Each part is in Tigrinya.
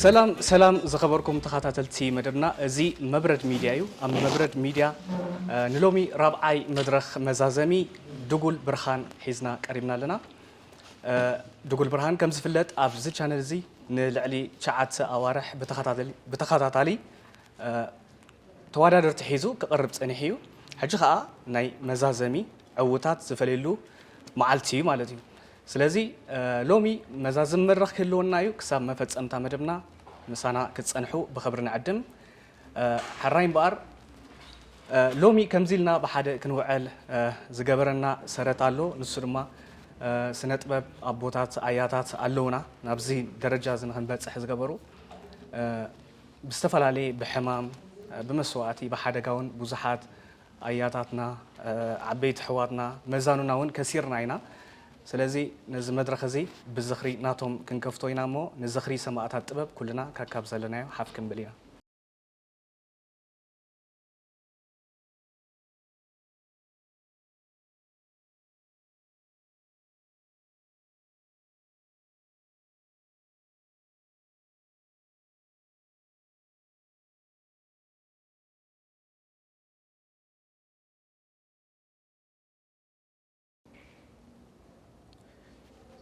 ሰላም ሰላም ዝኸበርኩም ተኸታተልቲ መደብና፣ እዚ መብረድ ሚድያ እዩ። ኣብ መብረድ ሚድያ፣ እ፣ ንሎሚ ራብዓይ መድረኽ መዛዘሚ ድጉል ብርሃን ሒዝና ቀሪብና ኣለና። እ፣ ድጉል ብርሃን ከም ዝፍለጥ ኣብዚ ቻነል እዚ ንልዕሊ ትሽዓተ ኣዋርሕ ብተኸታተሊ-፣ ብተኸታታሊ፣ እ፣ ተወዳደርቲ ሒዙ ክቐርብ ጸኒሑ እዩ። ሕጂ ኸኣ ናይ መዛዘሚ ዕዉታት ዝፈለየሉ መዓልቲ እዩ ማለት እዩ። ስለዚ፣ እ፣ ሎሚ መዛዘሚ መድረኽ ክህልወና እዩ። ክሳብ መፈጸምታ መደብና ምሳና ክትጸንሑ ብኽብሪ ንዕድም። እ፣ ሕራይ እምበኣር፣ እ፣ ሎሚ ከምዚ ኢልና ብሓደ ክንውዕል፣ እ፣ ዝገበረና ሰረት ኣሎ። ንሱ ድማ፣ እ፣ ስነ ጥበብ ኣቦታት ኣያታት ኣለውና ናብዚ ደረጃ እዚ ንኽንበጽሕ ዝገበሩ። እ፣ ብዝተፈላለየ ብሕማም፣ እ፣ ብመስዋእቲ፣ ብሓደጋ እውን ብዙሓት ኣያታትና፣ እ፣ ዓበይቲ ኣሕዋትና፣ መዛኑና እውን ከሲርና ኢና። ስለዚ ነዚ መድረኽ እዚ ብዝኽሪ ናቶም ክንከፍቶ ኢና እሞ፣ ንዝኽሪ ሰማእታት ጥበብ ኩልና ካካብ ዘለናዮ ሓፍ ክንብል ኢና።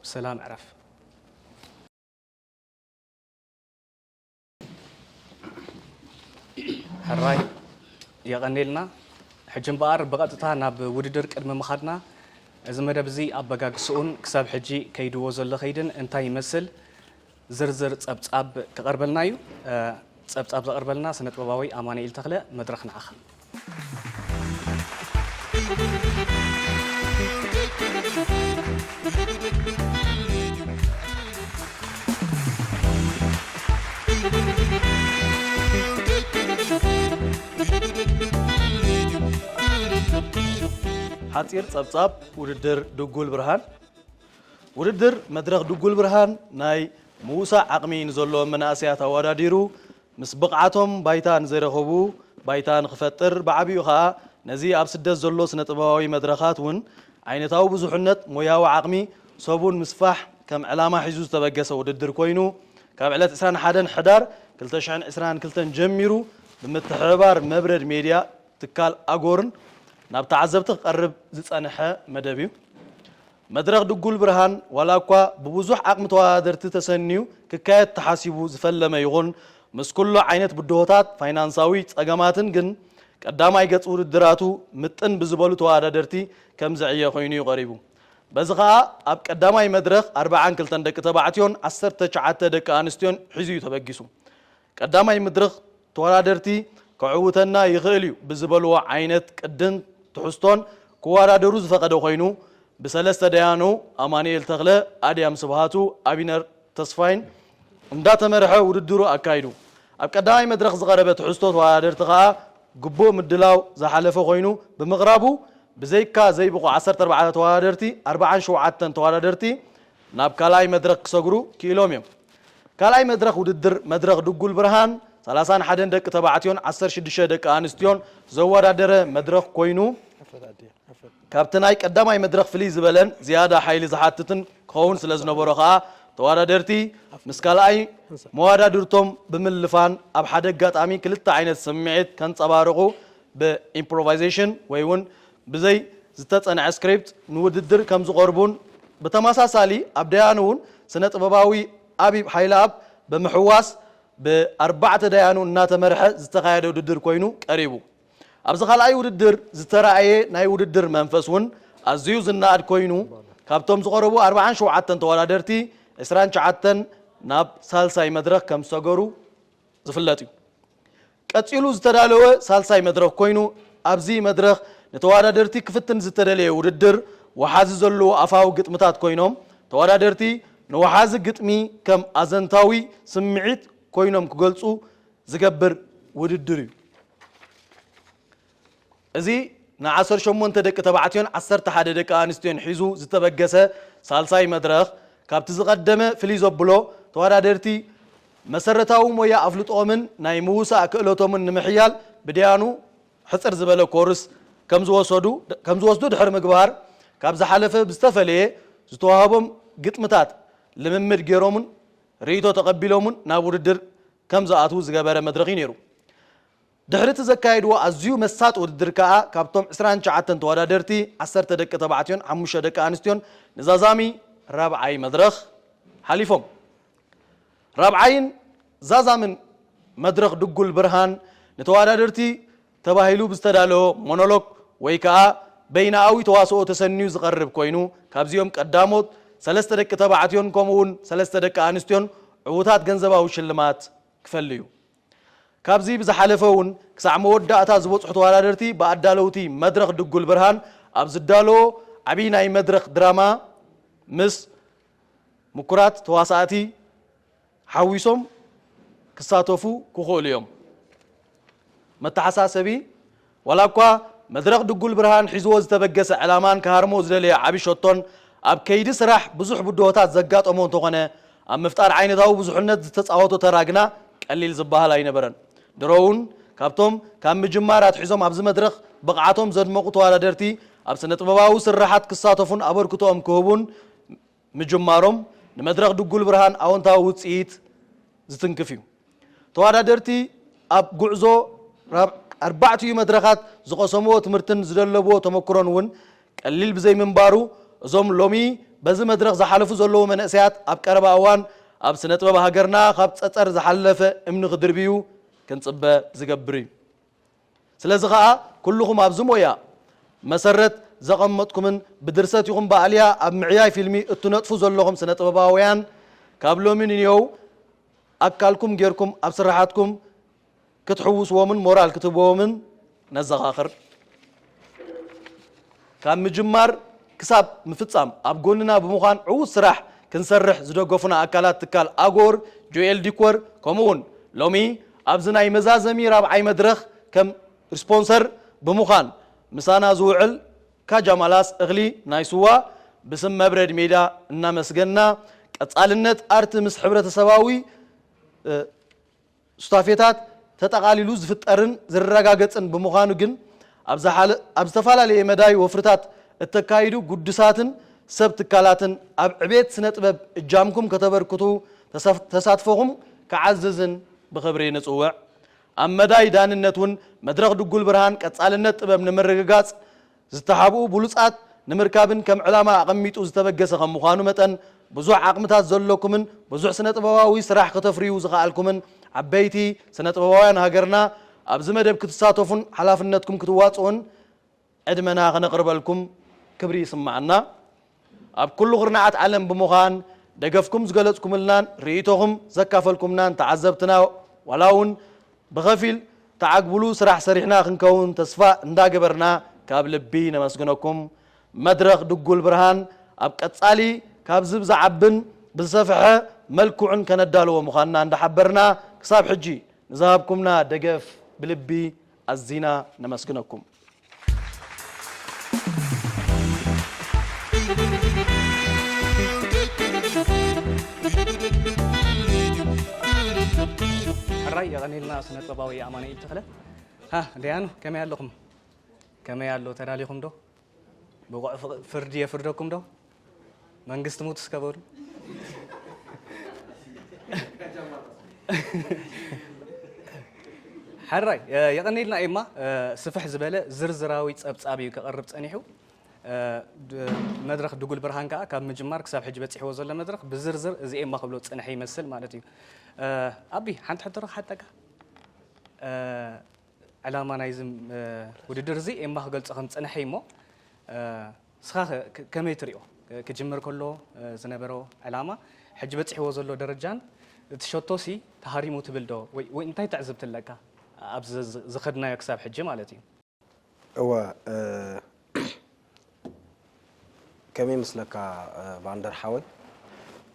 ብሰላም ዕረፍ። ሕራይ የቐኔልና። ሕጂ እምበኣር ብቐጥታ ናብ ውድድር ቅድሚ ምኻድና፣ እዚ መደብ እዚ ኣበጋግስኡን ክሳብ ሕጂ ከይድዎ ዘሎ ከይድን እንታይ ይመስል ዝርዝር ጸብጻብ ክቐርበልና እዩ። እ፣ ጸብጻብ ዘቕርበልና ስነጥበባዊ ኣማኑኤል ተኽለ፣ መድረኽ ንዓኻ። ሓጺር ጸብጻብ ውድድር ድጉል ብርሃን። ውድድር መድረኽ ድጉል ብርሃን ናይ ምውሳእ ዓቕሚ ንዘለዎም መናእሰያት ኣወዳዲሩ፣ ምስ ብቕዓቶም ባይታ ንዘይረኸቡ ባይታ ንኽፈጥር፣ ብዓቢኡ ኸኣ ነዚ ኣብ ስደት ዘሎ ስነ-ጥበባዊ መድረኻት እውን ዓይነታዊ ብዙሕነት፣ ሞያዊ ዓቕሚ ሰቡን ምስፋሕ ከም ዕላማ ሒዙ ዝተበገሰ ውድድር ኮይኑ፣ ካብ ዕለት ዕስራን ሓደን ሕዳር ክልተ ሽሕን ዕስራን ክልተን ጀሚሩ ብምትሕብባር መብረድ ሜድያ ትካል ኣጎርን ናብ ተዓዘብቲ ክቐርብ ዝጸንሐ መደብ እዩ። መድረኽ ድጉል ብርሃን ዋላ እኳ ብብዙሕ ዓቕሚ ተወዳደርቲ ተሰንዩ ክካየድ ተሓሲቡ ዝፈለመ ይኹን፣ ምስ ኩሉ ዓይነት ብድሆታት ፋይናንሳዊ ጸገማትን ግን ቀዳማይ ገጽ ውድድራቱ ምጥን ብዝበሉ ተወዳደርቲ ከም ዘዕየ ኮይኑ እዩ ቀሪቡ። በዚ ኸኣ ኣብ ቀዳማይ መድረኽ ኣርብዓን ክልተን ደቂ ተባዕትዮን ዓሰርተ ትሽዓተ ደቂ ኣንስትዮን ሒዙ እዩ ተበጊሱ። ቀዳማይ መድረኽ ተወዳደርቲ ከዕውተና ይኽእል እዩ ብዝበልዎ ዓይነት ቅድን ትሕዝቶን ክወዳደሩ ዝፈቐደ ኮይኑ፣ ብሰለስተ ደያኑ ኣማኑኤል ተኽለ፣ ኣድያም ስብሃቱ፣ ኣቢነር ተስፋይን እንዳተመርሐ ውድድሩ ኣካይዱ። ኣብ ቀዳማይ መድረኽ ዝቐረበ ትሕዝቶ ተወዳደርቲ ኸኣ ግቡእ ምድላው ዝሓለፈ ኮይኑ ብምቕራቡ፣ ብዘይካ ዘይብቑ ዓሰርተ ኣርባዕተ ተወዳደርቲ፣ ኣርብዓን ሸውዓተን ተወዳደርቲ ናብ ካልኣይ መድረኽ ክሰግሩ ክኢሎም እዮም። ካልኣይ መድረኽ ውድድር መድረኽ ድጉል ብርሃን፣ ሰላሳን ሓደን ደቂ ተባዕትዮን ዓሰርተ ሽዱሽተ ደቂ ኣንስትዮን ዘወዳደረ መድረኽ ኮይኑ፣ ካብቲ ናይ ቀዳማይ መድረኽ ፍልይ ዝበለን ዝያዳ ሓይሊ ዝሓትትን ክኸውን ስለ ዝነበሮ ኸኣ፣ ተወዳደርቲ ምስ ካልኣይ መወዳድርቶም ብምልፋን ኣብ ሓደ ኣጋጣሚ ክልተ ዓይነት ስምዒት ከንጸባርቑ ብኢምፕሮቫይዜሽን ወይ እውን ብዘይ ዝተጸንዐ ስክሪፕት ንውድድር ከም ዝቐርቡን ብተመሳሳሊ ኣብ ደያኑ እውን ስነ ጥበባዊ ኣቢብ ሓይለኣብ ብምሕዋስ ብኣርባዕተ ደያኑ እናተመርሐ ዝተኻየደ ውድድር ኮይኑ ቀሪቡ። ኣብዚ ካልኣይ ውድድር ዝተራእየ ናይ ውድድር መንፈስ እውን ኣዝዩ ዝነኣድ ኮይኑ፣ ካብቶም ዝቐረቡ ኣርብዓን ሸውዓተን ተወዳደርቲ ዕስራን ትሽዓተን ናብ ሳልሳይ መድረኽ ከም ዝሰገሩ ዝፍለጥ እዩ። ቀጺሉ ዝተዳለወ ሳልሳይ መድረኽ ኮይኑ፣ ኣብዚ መድረኽ ንተወዳደርቲ ክፍትን ዝተደለየ ውድድር ወሓዚ ዘለዎ ኣፋዊ ግጥምታት ኮይኖም፣ ተወዳደርቲ ንወሓዚ ግጥሚ ከም ኣዘንታዊ ስምዒት ኮይኖም ክገልጹ ዝገብር ውድድር እዩ። እዚ ንዓሰርተ ሸሞንተ ደቂ ተባዕትዮን ዓሰርተ ሓደ ደቂ ኣንስትዮን ሒዙ ዝተበገሰ ሳልሳይ መድረኽ፣ ካብቲ ዝቐደመ ፍልይ ዘብሎ፣ ተወዳደርቲ መሰረታዊ ሞያ ኣፍልጦኦምን ናይ ምውሳእ ክእለቶምን ንምሕያል ብደያኑ ሕጽር ዝበለ ኮርስ ከም ዝወሰዱ ከም ዝወስዱ ድሕሪ ምግባር፣ ካብ ዝሓለፈ ብዝተፈለየ ዝተዋህቦም ግጥምታት ልምምድ ገይሮምን ርእይቶ ተቐቢሎምን ናብ ውድድር ከም ዝኣትዉ ዝገበረ መድረኽ እዩ ነይሩ። ድሕሪ እቲ ዘካየድዎ ኣዝዩ መሳጢ ውድድር ከኣ፣ ካብቶም ዕስራን ትሽዓተን ተወዳደርቲ፣ ዓሰርተ ደቂ ተባዕትዮን ሓሙሽተ ደቂ ኣንስትዮን ንዛዛሚ ራብዓይ መድረኽ ሓሊፎም። ራብዓይን ዛዛምን መድረኽ ድጉል ብርሃን፣ ንተወዳደርቲ ተባሂሉ ብዝተዳለወ ሞኖሎግ ወይ ከኣ በይናኣዊ ተዋስኦ ተሰንዩ ዝቐርብ ኮይኑ፣ ካብዚኦም ቀዳሞት ሰለስተ ደቂ ተባዕትዮን ከምኡውን ሰለስተ ደቂ ኣንስትዮን ዕዉታት ገንዘባዊ ሽልማት ክፈልዩ። ካብዚ ብዝሓለፈ እውን ክሳዕ መወዳእታ ዝበጽሑ ተወዳደርቲ ብኣዳለውቲ መድረኽ ድጉል ብርሃን ኣብ ዝዳለዎ ዓብዪ ናይ መድረኽ ድራማ ምስ ምኩራት ተዋሳእቲ ሓዊሶም ክሳተፉ ክኽእሉ እዮም። መተሓሳሰቢ፣ ዋላ እኳ መድረኽ ድጉል ብርሃን ሒዝዎ ዝተበገሰ ዕላማን ክሃርሞ ዝደለየ ዓቢ ሸቶን ኣብ ከይዲ ስራሕ ብዙሕ ብድሆታት ዘጋጠሞ እንተኾነ፣ ኣብ ምፍጣር ዓይነታዊ ብዙሕነት ዝተፃወቶ ተራ ግና ቀሊል ዝበሃል ኣይነበረን። ድሮ እውን ካብቶም ካብ ምጅማር ኣትሒዞም ኣብዚ መድረኽ ብቕዓቶም ዘድመቑ ተወዳደርቲ ኣብ ስነ ጥበባዊ ስርሓት ክሳተፉን ኣበርክቶኦም ክህቡን ምጅማሮም ንመድረኽ ድጉል ብርሃን ኣወንታዊ ውፅኢት ዝትንክፍ እዩ። ተወዳደርቲ ኣብ ጉዕዞ ራብ-፣ ኣርባዕቲኡ መድረኻት ዝቐሰምዎ ትምህርትን ዝደለብዎ ተመክሮን እውን ቀሊል ብዘይምንባሩ፣ እዞም ሎሚ በዚ መድረኽ ዝሓለፉ ዘለዉ መንእሰያት ኣብ ቀረባ እዋን ኣብ ስነ ጥበብ ሃገርና ካብ ጸጸር ዝሓለፈ እምኒ ክድርብዩ ክንጽበ ዝገብር እዩ። ስለዚ ኸኣ ኩልኹም ኣብዚ ሞያ መሰረት ዘቐመጥኩምን ብድርሰት ይኹን ብኣልያ ኣብ ምዕያይ ፊልሚ እትነጥፉ ዘለኹም ስነ ጥበባውያን፣ ካብ ሎሚ ንኔው ኣካልኩም ጌርኩም ኣብ ስራሓትኩም ክትሕውስዎምን ሞራል ክትህብዎምን ነዘኻኽር። ካብ ምጅማር ክሳብ ምፍጻም ኣብ ጎንና ብምዃን ዕዉት ስራሕ ክንሰርሕ ዝደገፉና ኣካላት ትካል ኣጎር፣ ጆኤል ዲኮር፣ ከምኡውን ሎሚ ኣብዚ ናይ መዛዘሚ ራብዓይ መድረኽ ከም ስፖንሰር ብምዃን ምሳና ዝውዕል ካጃማላስ እኽሊ ናይ ስዋ ብስም መብረድ ሜዳ እናመስገንና፣ ቀጻልነት ኣርት ምስ ሕብረተሰባዊ፣ እ፣ ሱታፌታት ተጠቓሊሉ ዝፍጠርን ዝረጋገጽን ብምዃኑ ግን፣ ኣብ ዝሓለ-፣ ኣብ ዝተፈላለየ መዳይ ወፍርታት እተካይዱ ግዱሳትን ሰብ ትካላትን ኣብ ዕቤት ስነ ጥበብ እጃምኩም ከተበርክቱ፣ ተሳፍ-፣ ተሳትፎኹም ክዓዝዝን ብኽብሪ ንጽውዕ። ኣብ መዳይ ዳንነት እውን መድረኽ ድጉል ብርሃን ቀጻልነት ጥበብ ንምርግጋጽ ዝተሓብኡ ብሉጻት ንምርካብን ከም ዕላማ ኣቐሚጡ ዝተበገሰ ከም ምዃኑ መጠን፣ ብዙሕ ዓቕምታት ዘለኩምን ብዙሕ ስነ ጥበባዊ ስራሕ ከተፍርዩ ዝኸኣልኩምን ዓበይቲ ስነ ጥበባውያን ሃገርና፣ ኣብዚ መደብ ክትሳተፉን ሓላፍነትኩም ክትዋጽኡን ዕድመና ከነቕርበልኩም ክብሪ ይስምዓና። ኣብ ኩሉ ኩርናዓት ዓለም ብምዃን ደገፍኩም ዝገለጽኩምልናን ርእይቶኹም ዘካፈልኩምናን ተዓዘብትና፣ ዋላ እውን ብኸፊል ተዓግብሉ ስራሕ ሰሪሕና ክንከውን ተስፋ እንዳገበርና፣ ካብ ልቢ ነመስግነኩም። መድረኽ ድጉል ብርሃን ኣብ ቀጻሊ ካብዚ ብዝዓብን ብዝሰፍሐ መልክዑን ከነዳልዎ ምዃንና እንዳሓበርና፣ ክሳብ ሕጂ ንዝሃብኩምና ደገፍ ብልቢ ኣዚና ነመስግነኩም። ሕራይ የቐኔልና ስነ ጥበባዊ ኣማኑኤል ተኽለ። ሃ፣ ደያኑ፣ ከመይ ኣለኹም? ከመይ ኣሎ? ተዳሊኹም ዶ? ብቑዕ ፍቕ-፣ ፍርዲ የፍርደኩም ዶ? መንግስቲ ሙት እስከ በሉ። ሕራይ፣ እ፣ የቐኔልና ኤማ፣ እ፣ ስፍሕ ዝበለ ዝርዝራዊ ጸብጻብ እዩ ከቕርብ ጸኒሑ። እ፣ ድ-፣ መድረኽ ድጉል ብርሃን ከኣ ካብ ምጅማር ክሳብ ሕጂ በጺሕዎ ዘሎ መድረኽ ብዝርዝር እዚ ኤማ ክብሎ ዝጸንሐ ይመስል ማለት እዩ። እ፣ ኣቢ፣ ሓንቲ ሕቶ ዶ ክሓተካ? እ፣ ዕላማ ናይዚ፣ እ፣ ውድድር እዚ ኤማ ክገልጾ ከም ዝጸንሐ እዩ እሞ፣ እ፣ ንስኻ ከ-፣ ከ-፣ ከመይ ትሪኦ? ክ-፣ ክጅምር ከሎ፣ እ፣ ዝነበሮ ዕላማ፣ ሕጂ በጺሕዎ ዘሎ ደረጃን እቲ ሸቶሲ ተሃሪሙ ትብል ዶ? ወይ፣ ወይ እንታይ ትዕዝብቲ ኣለካ? ኣብዚ ዝ-፣ ዝኸድናዮ ክሳብ ሕጂ ማለት እዩ። እወ፣ እ፣ ከመይ ይመስለካ፣ እ፣ ቫንደር ሓወይ?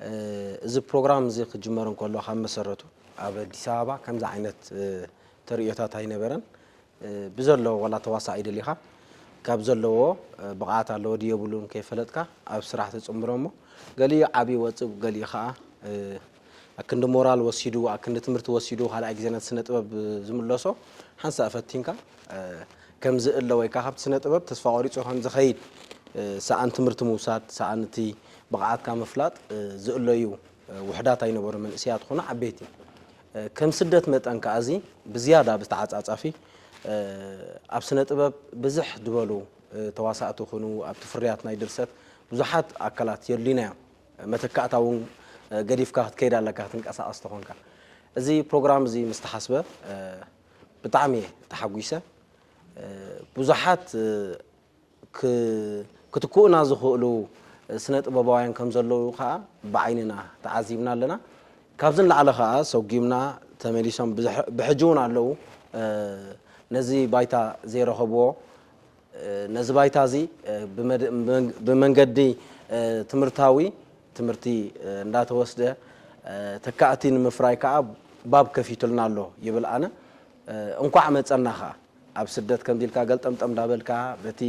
እ፣ እዚ ፕሮግራም እዚ ክጅመር እንከሎ ካብ መሰረቱ ኣብ ኣዲስ ኣበባ ከምዚ ዓይነት፣ እ፣ ተርእዮታት ኣይነበረን። እ፣ ብዘለዎ ዋላ ተዋሳኣይ ደሊኻ ካብ ዘለዎ፣ እ፣ ብቕዓት ኣለዎ ድዩ የብሉን ከይፈለጥካ ኣብ ስራሕ ትጽምብሮ እሞ ገሊኡ ዓቢ ይወጽእ፣ ገሊኡ ኸኣ፣ እ፣ ኣክንዲ ሞራል ወሲዱ፣ ኣክንዲ ትምህርቲ ወሲዱ ካልኣይ ግዜ ነቲ ስነ ጥበብ ዝምለሶ ሓንሳእ ፈቲንካ፣ እ፣ ከም ዝእለ ወይ ከዓ ካብቲ ስነ ጥበብ ተስፋ ቆሪፁ ከም ዝኸይድ፣ እ፣ ሰኣን ትምህርቲ ምውሳድ፣ ሰኣን እቲ ብቕዓትካ ምፍላጥ፣ እ፣ ዝእለዩ፣ እ፣ ውሕዳት ኣይነበሩ፣ መንእሰያት ኾኑ ዓበይቲ። እ፣ ከም ስደት መጠን ከዓ እዚ ብዝያዳ ብተዓጻጻፊ፣ እ፣ ኣብ ስነ ጥበብ ብዝሕ ዝበሉ፣ እ፣ ተዋሳእቲ ኹኑ ኣብቲ ፍርያት ናይ ድርሰት ብዙሓት ኣካላት የድልዩና እዮም። መተካእታ እውን፣ እ፣ ገዲፍካ ክትከይድ ኣለካ ክትንቀሳቐስ ተኾንካ። እዚ ፕሮግራም እዚ ምስ ተሓስበ፣ እ፣ ብጣዕሚ እየ ተሓጒሰ። እ፣ ብዙሓት፣ እ፣ ክ-፣ ክትክኡና ዝኽእሉ ስነ ጥበባውያን ከም ዘለዉ ከዓ ብዓይንና ተዓዚብና ኣለና። ካብዚ ንላዕሊ ከዓ ሰጒምና ተመሊሶም ብዝሕ-፣ ብሕጂ እውን ኣለዉ፣ እ፣ ነዚ ባይታ ዘይረኸብዎ፣ እ፣ ነዚ ባይታ እዚ፣ እ፣ ብመድ-፣ ብመንግ-፣ ብመንገዲ፣ እ፣ ትምህርታዊ ትምህርቲ፣ እ፣ እንዳተወስደ፣ እ፣ ተካእቲ ንምፍራይ ከዓ ባብ ከፊቱልና ኣሎ ይብል ኣነ። እ፣ እንኳዕ መጸና ከዓ። ኣብ ስደት ከምዚ ኢልካ ገልጠምጠም እንዳበልካ በቲ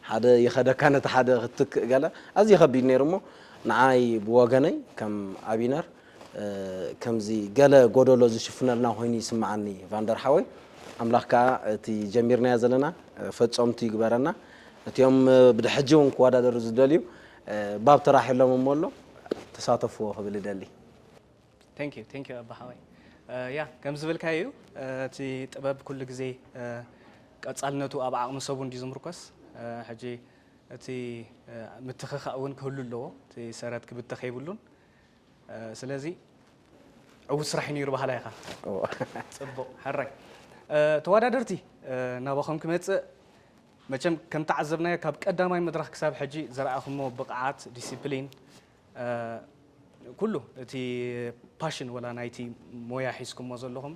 ሓደ ይኸደካ ነቲ ሓደ ክትትክእ ገለ ኣዝዩ ከቢድ ነይሩ። እሞ ንዓይ ብወገነይ ከም ኣቢነር፣ እ፣ ከምዚ ገለ ጎደሎ ዝሽፍነልና ኮይኑ ይስምዓኒ ቫንደር ሓወይ። ኣምላኽ ከኣ እቲ ጀሚርናዮ ዘለና፣ እ፣ ፈጸምቱ ይግበረና። እቲኦም፣ እ፣ ብድሕጂ እውን ክወዳደሩ ዝደልዩ፣ እ፣ ባብ ተራሒሎም እሞ ኣሎ ተሳተፍዎ ክብል እደሊ። Thank you, thank you ኣባ ሓወይ። እ፣ ያ ከም ዝበልካዮ እዩ፣ እ፣ እቲ ጥበብ ኩሉ ግዜ፣ እ፣ ቀጻልነቱ ኣብ ዓቕሚ ሰቡ እንድዩ ዝምርኮስ። እ፣ ሕጂ እቲ፣ እ፣ ምትኽኻእ እውን ክህሉ ኣለዎ። እቲ ሰረት ክብተኽ የብሉን። እ፣ ስለዚ ዕዉት ስራሕ እዩ ነይሩ በሃላይ ኢኻ። ጽቡቕ፣ ሕራይ። እ፣ ተወዳደርቲ፣ እ፣ ናባኹም ክመጽእ፣ መቸም ከም ተዓዘብናዮ ካብ ቀዳማይ መድረኽ ክሳብ ሕጂ ዘርኣኹሞ ብቕዓት፣ ዲሲፕሊን፣ እ፣ ኩሉ እቲ ፓሽን ወላ ናይቲ ሞያ ሒዝኩሞ ዘለኹም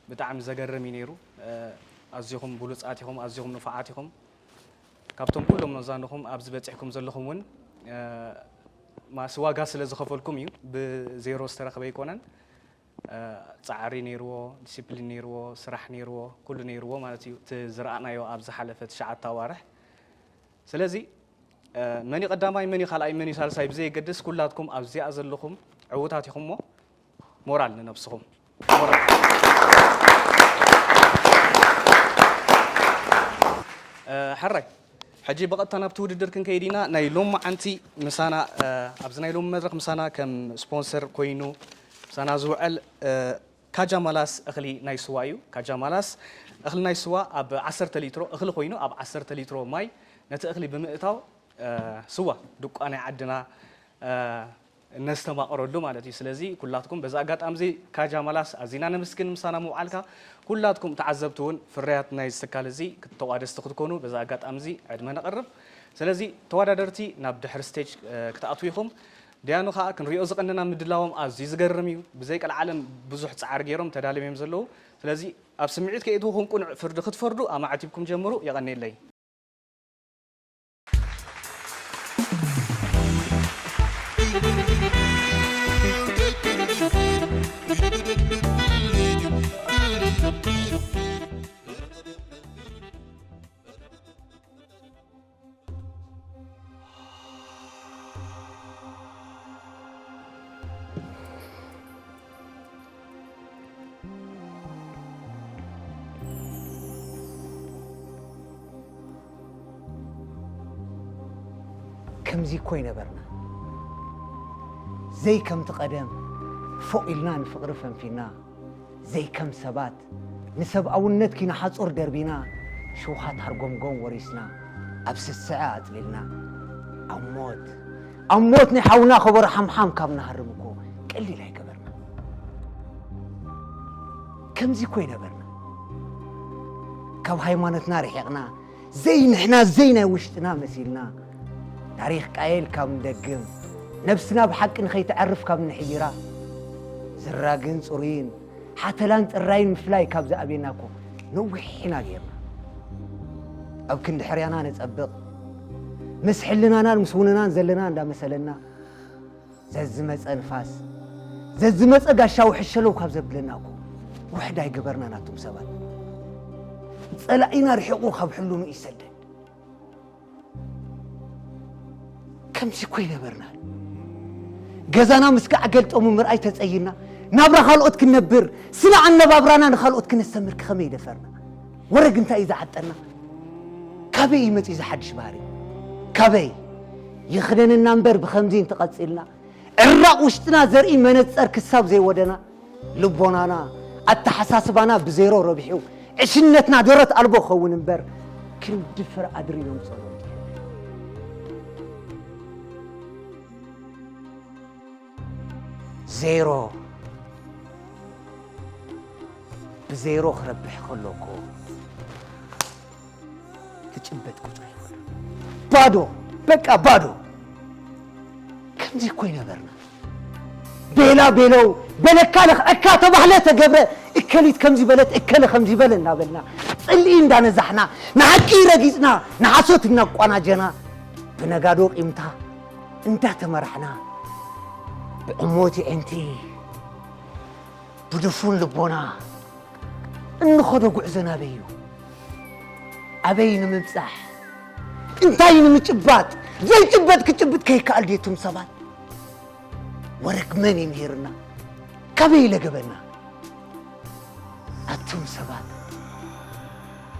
ብጣዕሚ ዘገርም እዩ ነይሩ። እ፣ ኣዚኹም ብሉጻት ኢኹም፣ ኣዚኹም ንፉዓት ኢኹም። ካብቶም ኩሎም መዛንኹም ኣብዚ በጺሕኩም ዘለኹም እውን፣ እ፣ ማስ ዋጋ ስለ ዝኸፈልኩም እዩ፣ ብዜሮ ዝተረኽበ ኣይኮነን። እ፣ ጻዕሪ ነይርዎ፣ ዲሲፕሊን ነይርዎ፣ ስራሕ ነይርዎ፣ ኩሉ ነይርዎ ማለት እዩ። እቲ ዝረኣናዮ ኣብ ዝሓለፈ ትሽዓተ ኣዋርሕ። ስለዚ፣ እ፣ መን እዩ ቀዳማይ፣ መን እዩ ካልኣይ፣ መን እዩ ሳልሳይ ብዘየገድስ ኩላትኩም ኣብዚኣ ዘለኹም ዕዉታት ኢኹም እሞ ሞራል ንነብስኹም። ሞራል። እ፣ ሕራይ። ሕጂ ብቐጥታ ናብቲ ውድድር ክንከይድ ኢና። ናይ ሎማዓንቲ ምሳና፣ እ፣ ኣብዚ ናይ ሎሚ መድረኽ ምሳና ከም ስፖንሰር ኮይኑ ምሳና ዝውዕል፣ እ፣ ካጃ ማላስ እኽሊ ናይ ስዋ እዩ። ካጃ ማላስ እኽሊ ናይ ስዋ ኣብ ዓሰርተ ሊትሮ እኽሊ ኮይኑ ኣብ ዓሰርተ ሊትሮ ማይ ነቲ እኽሊ ብምእታው፣ እ፣ ስዋ ድቋ ናይ ዓድና፣ እ፣ እነስተማቕረሉ ማለት እዩ። ስለዚ ኩላትኩም በዚ ኣጋጣሚ እዚ ካጃ ማላስ ኣዚና ነመስግን ምሳና ምውዓልካ። ኩላትኩም ተዓዘብቲ እውን ፍርያት ናይ እዚ ትካል እዚ ተቋደስቲ ክትኮኑ በዚ ኣጋጣሚ እዚ ዕድመ ነቕርብ። ስለዚ ተወዳደርቲ ናብ ድሕሪ ስቴጅ፣ እ፣ ክትኣትዉ ኢኹም። ዲያኑ ከዓ ክንሪኦ ዝቐነና ምድላዎም ኣዝዩ ዝገርም እዩ። ብዘይ ቀልዓለም ብዙሕ ጻዕሪ ገይሮም ተዳልዮም እዮም ዘለዉ። ስለዚ ኣብ ስምዒት ከየእትውኹም ቅኑዕ ፍርዲ ክትፈርዱ ኣማዕቲብኩም ጀምሩ። የቐንየለይ። ከምዚ እኮ ይነበርና። ዘይ ከምቲ ቀደም ፎቕ ኢልና ንፍቕሪ ፈንፊና፣ ዘይ ከም ሰባት ንሰብኣውነት ኪኖ ሓጹር ደርቢና፣ ሽውሃት ሃርጎምጎም ወሪስና፣ ኣብ ስስዐ ኣጽሊልና፣ ኣብ ሞት፣ ኣብ ሞት ናይ ሓውና ከበሮ ሓምሓም ካብ ንሃርም እኮ ቀሊል ኣይገበርና። ከምዚ እኮ ይነበርና። ካብ ሃይማኖትና ርሒቕና፣ ዘይ ንሕና ዘይ ናይ ውሽጥና መሲልና፣ ታሪኽ ቃየል ካብ ንደግም፣ ነብስና ብሓቂ ንኸይተዕርፍ ካብ ንሕይራ፣ ዝራግን ጽሩይን፣ ሓተላን ጽራይን ምፍላይ ካብ ዝኣብየና እኮ ነዊሕ ኢና ጌርና። ኣብ ክንዲ ሕርያና ነጸብቕ፣ ምስ ሕልናናን ምስ ውንናን ዘለና እንዳመሰለና፣ ዘዝመጸ ንፋስ፣ ዘዝመጸ ጋሻ ውሕሸለው ካብ ዘብለና እኮ ውሕድ ኣይገበርናን ኣቱም ሰባት። ጸላኢና ርሒቑ ካብ ሕሉኑ ይሰደድ። ከምዚ እኮ ይነበርና። ገዛና ምስ ጋዕ ገልጠሙ ምርኣይ ተጸይና፣ ናብራ ካልኦት ክንነብር፣ ስነ ኣነባብራና ንኻልኦት ክነስተምር ከመይ ደፈርና? ወረግ እንታይ እዩ ዝዓጠና? ኣበይ ይመጽእ እዚ ሓድሽ ባህሪ? ካበይ? ይኽደነና እምበር ብኸምዚ እንተቐጺልና፣ ዕራቕ ውሽጥና ዘርኢ መነጸር ክሳብ ዘይወደና፣ ልቦናና፣ ኣተሓሳስባና ብዜሮ ረቢሑ፣ ዕሽነትና ደረት ኣልቦ ክኸውን እምበር፣ ክንዲ ፍረ ኣድሪ ነምጽኦ። ዜሮ ብዜሮ ክረብሕ ከሎ እኮ ትጭበጥ ቁጽሪ ይኮነ። ባዶ፣ በቃ ባዶ። ከምዚ እኮ ይነበርና። ቤላ ቤለው፣ በለካ ለኽዐካ ተባህለ ተገብረ፣ እከሊት ከምዚ በለት፣ እከለ ከምዚ በለ እናበልና፣ ጽልኢ እንዳነዛሕና፣ ንሓቂ ረጊጽና፣ ንሓሶት እናቋናጀና፣ ብነጋዶ ቂምታ እንዳተመራሕና፣ ብዕሞት የዒንቲ፣ ብድፉን ልቦና እንኸዶ ጉዕዞ ናበይ እዩ? ኣበይ ንምብጻሕ? እንታይ ንምጭባጥ? ዘይጭበጥ ክጭብጥ ከይከኣል ድዩ እቱም ሰባት? ወረክ መን ይምህርና? ካበይ ለገበና? ኣቱም ሰባት፣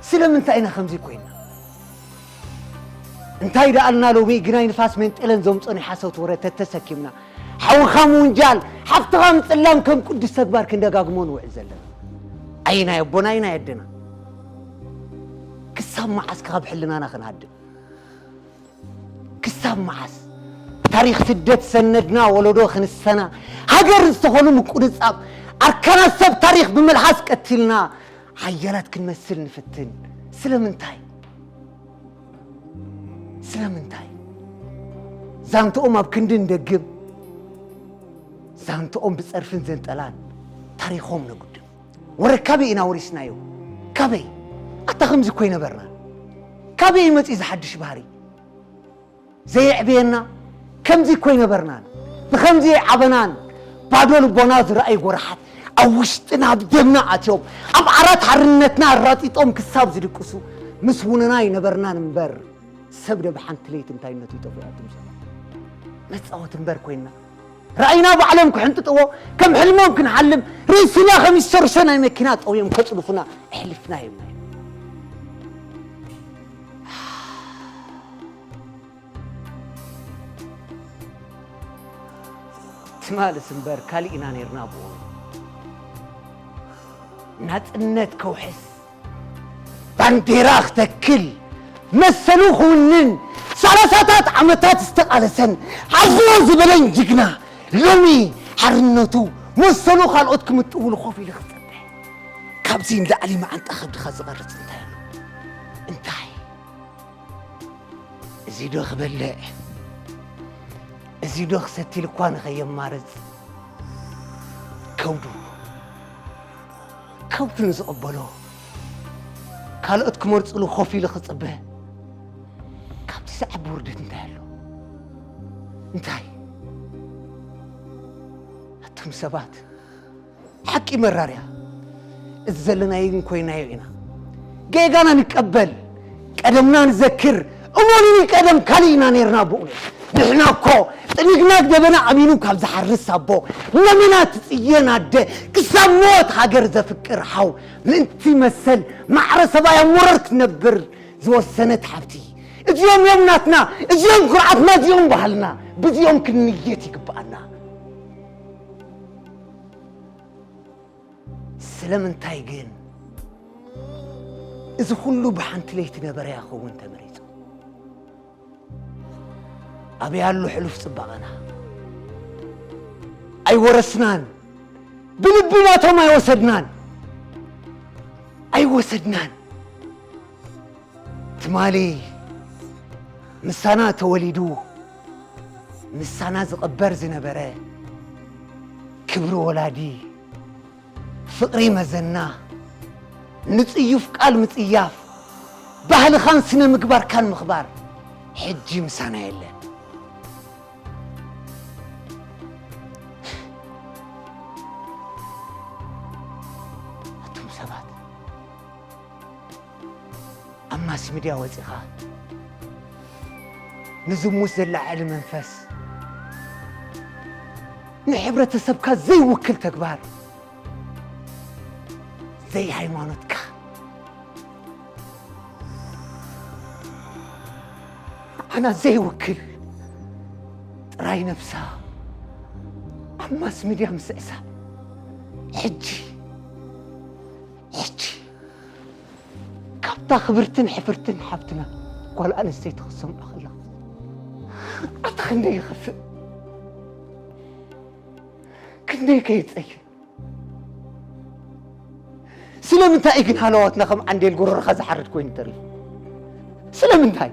ስለምንታይ ኢና ከምዚ ኮይና? እንታይ ደኣልና ሎሚ ግናይ ንፋስ መንጠለን ዘምጾ ናይ ሓሶት ወረ ተተሰኪምና፣ ሓውኻ ምውንጃል፣ ሓፍትኻ ምጽላም ከም ቅዱስ ተግባር ክንደጋግሞ ንውዕል ዘለና? ኣይናይ ኣቦና፣ ኣይናይ ኣደና። ክሳብ መዓስ ካብ ሕልናና ክንሃድም? ክሳብ መዓስ? ታሪኽ ስደት ሰነድና ወለዶ ክንሰና፣ ሃገር ዝተኾኑ ምቁንጻብ፣ ኣርካናት ሰብ ታሪኽ ብምልሓስ ቀቲልና፣ ሓያላት ክንመስል ንፍትን። ስለምንታይ? ስለምንታይ? ዛንትኦም ኣብ ክንዲ እንደግም፣ ዛንትኦም ብጸርፍን ዘንጠላን ታሪኾም ነጉድም። ወረ ካበይ ኢና ወሪስናዮ? ካበይ? ኣታ ከምዚ እኮ ይነበርና። ካበይ ይመጽእ እዚ ሓድሽ ባህሪ? ዘየዕብየና ከምዚ እኮ ይነበርናን። ብኸምዚ ይዓበናን። ባዶ ልቦና ዝረኣዩ ጎራሓት ኣብ ውሽጥና ኣብ ደምና ኣትዮም፣ ኣብ ዓራት ሓርነትና ኣራጢጦም ክሳብ ዝድቅሱ ምስ ውነና ይነበርናን እምበር፣ ሰብ ደ ብሓንቲ ለይቲ እንታይነቱ ይጠፍኡ ኣቱም ሰባት። መጻወቲ እምበር ኮይንና፣ ራእይና ባዕሎም ክሕንጥጥዎ፣ ከም ሕልሞም ክንሓልም፣ ርእስና ከም ይሰርሾ ናይ መኪና ጠውዮም ከጽድፉና ኣሕሊፍና ሂብናዮም። ትማልስ እምበር ካሊእ ኢና ነይርና ብኡ። ናጽነት ከውሕስ፣ ባንዴራ ክተክል፣ መሰሉ ክውንን፣ ሰላሳታት ዓመታት ዝተቓለሰን፣ ሓዞ ዝበለን ጅግና፣ ሎሚ ሓርነቱ፣ መሰሉ ካልኦት ክምጥውሉ ኮፍ ኢሉ ክጸበ። ካብዚ ንላዕሊ መዓንጣ ከብድኻ ዝቐርጽ እንታይ ኣሎ? እንታይ? እዚ ዶ ክበልዕ፣ እዚ ዶ ክሰቲ ኢሉ እኳ ንኸየማርጽ፣ ከብዱ፣ ከብዱ ንዝቕበሎ፣ ካልኦት ክመርጽሉ ኮፍ ኢሉ ክጽበ፣ ካብቲ ዝዓቢ ውርደት እንታይ ኣሎ? እንታይ? ኣቱም ሰባት፣ ሓቂ መራር እያ። እዚ ዘለናዮ ግን ኮይናዮ ኢና። ጌጋና ንቀበል፣ ቀደምና ንዘክር። እመኑኒ፣ ቀደም ካልእ ኢና ነይርና ብእውነት። ንሕና እኮ ጥንግናግ ደበና ኣሚኑ ካብ ዝሓርስ ኣቦ፣ ለሚና ትጽየን ኣደ፣ ክሳብ ሞት ሃገር ዘፍቅር ሓው፣ ምእንቲ መሰል ማዕረ ሰብኣያ መረር ክትነብር ዝወሰነት ሓብቲ። እዚኦም እዮም ናትና፣ እዚኦም ኩርዓትና፣ እዚኦም ባህልና። ብዚኦም ክንንየት ይግብኣና። ስለምንታይ ግን እዚ ኩሉ ብሓንቲ ለይቲ ነበረያ ክኸውን ተመሪጹ? ኣበይ ኣሎ ሕሉፍ ጽባቐና? ኣይወረስናን፣ ብልቢ ናቶም ኣይወሰድናን፣ ኣይወሰድናን። ትማሊ ምሳና ተወሊዱ፣ ምሳና ዝቕበር ዝነበረ ክብሪ ወላዲ፣ ፍቕሪ መዘና፣ ንጽዩፍ ቃል ምጽያፍ፣ ባህልኻን ስነ ምግባርካን ምኽባር፣ ሕጂ ምሳና የለን። ኣቱም ሰባት፣ ኣብ ማስ ሚድያ ወጺኻ ንዝሙት ዘላዓዕል መንፈስ፣ ንሕብረተሰብካ ዘይውክል ተግባር፣ ዘይሃይማኖትካ፣ ኣና ዘይውክል ጥራይ ነብሳ ኣብ ማስ ሚድያ ምስዕሳብ። ሕጂ ሕጂ ካብታ ክብርትን ሕፍርትን ሓብትና ጓል ኣንስተይቲ ክትሰምዖ ከላ ኣታ ክንደይ ይኸፍእ፣ ክንደይ ከየጸይፍ። ስለምንታይ እዩ ግን ሃለዋትና ከም ዓንዴል ጎረርኻ ዝሓርድ ኮይኑ ተሪፉ? ስለምንታይ?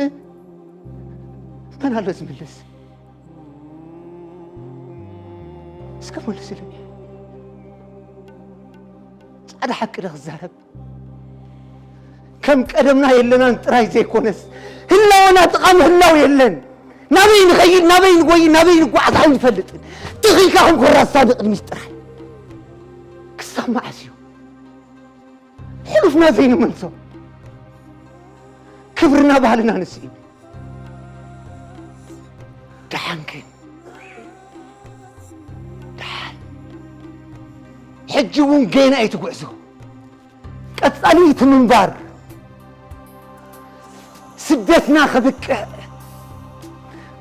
እ? መን ኣሎ ዝምልስ? እስከ መልስለይ። ጻዕዳ ሓቂ ዶ ክዛረብ? ከም ቀደምና የለናን ጥራይ ዘይኮነስ ህላወና ጥቓ ምህላው የለን። ናበይ ንኸይድ፣ ናበይ ንጎይ፣ ናበይ ንጓዓዝ ኣይንፈልጥን። ትኺካ ከም ኮራሳ ንቕድሚት ጥራይ። ክሳብ መዓስ እዩ ሕሉፍና ዘይንመልሶ? ክብርና ባህልና ንስኢኑ። ደሓን ግን ደሓን ሕጂ እውን ገና እዩ እቲ ጉዕዞ። ቀጻሊ እቲ ምንባር ስደትና ክብቅዕ፣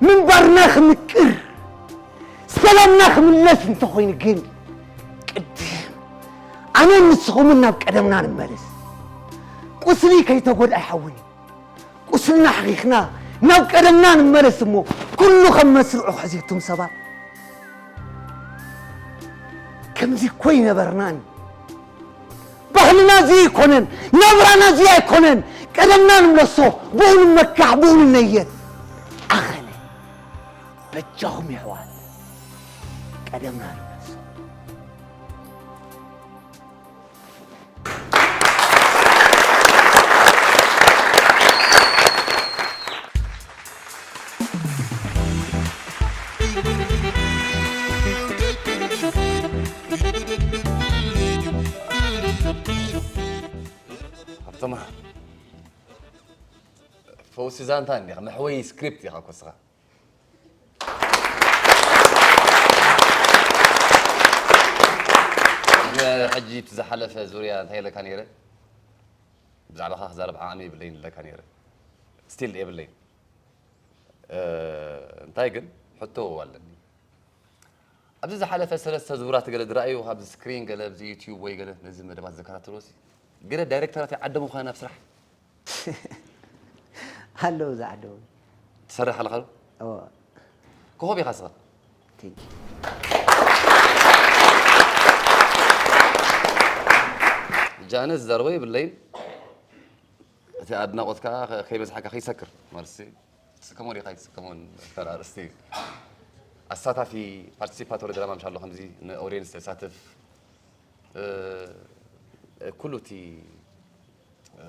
ምንባርና ክምቅር፣ ሰላምና ክምለስ እንተኾይኑ ግን ቅድም ኣነን ንስኹምን ናብ ቀደምና ንመለስ። ቁስሊ ከይተጎድኣ ይሓውኒ። ቁስልና ሓኺኽና ናብ ቀደምና ንመለስ እሞ ኩሉ ከም መስርዑ ክሕዜቱም ሰባት ከምዚ እኮ ይነበርናን። ባህልና እዚ ኣይኮነን፣ ናብራና እዚ ኣይኮነን። ቀደምና ንምለሶ፣ ብኡ ንመካሕ፣ ብኡ ንነየት። ኣኸለ በጃኹም የሕዋት፣ ቀደምና ንምለሶ። ሃብቶማ፣ ፈውሲ ዛንታ እንዲኻ፣ መሕወዪ ስክሪፕት ኢኻ እኮ ንስኻ። ሕጂ እቲ ዝሓለፈ ዙርያ እንታይ ኢለካ ነይረ? ብዛዕባኻ ክዛረብ ዓቕሚ የብለይን ኢለካ ነይረ። ስቲል የብለይን። እ፣ እንታይ ግን ሕቶ ኣለኒ። ኣብዚ ዝሓለፈ ሰለስተ ዙራት ገለ ዝረኣዩ ኣብዚ ስክሪን ገለ ኣብዚ ዩትዩብ ወይ ገለ ነዚ መደባት ዝከታተሉ ሲ ገለ ዳይሬክተራት ይዓደሙ ኳ ናብ ስራሕ ኣለዉ ዝዓደሙ። ትሰርሕ ኣለኻ ዶ? እዎ። ኮኾብ ኢኻ ስኻ። ቴንክ ዩ። ጃነ ዝዛረቦ የብለይን። እቲ ኣድናቖት ከኣ ከ-፣ ከይበዝሓካ ከይሰክር ማለት ሲ ትስከሞ ዲኻ ኣይትስከሞን? ኣርእስቲ ኣሳታፊ ፓርቲሲፓቶሪ ድራማ ምሻሎ ከምዚ ንኦድየንስ ዘሳትፍ እ፣ ኩሉ እቲ፣ እ፣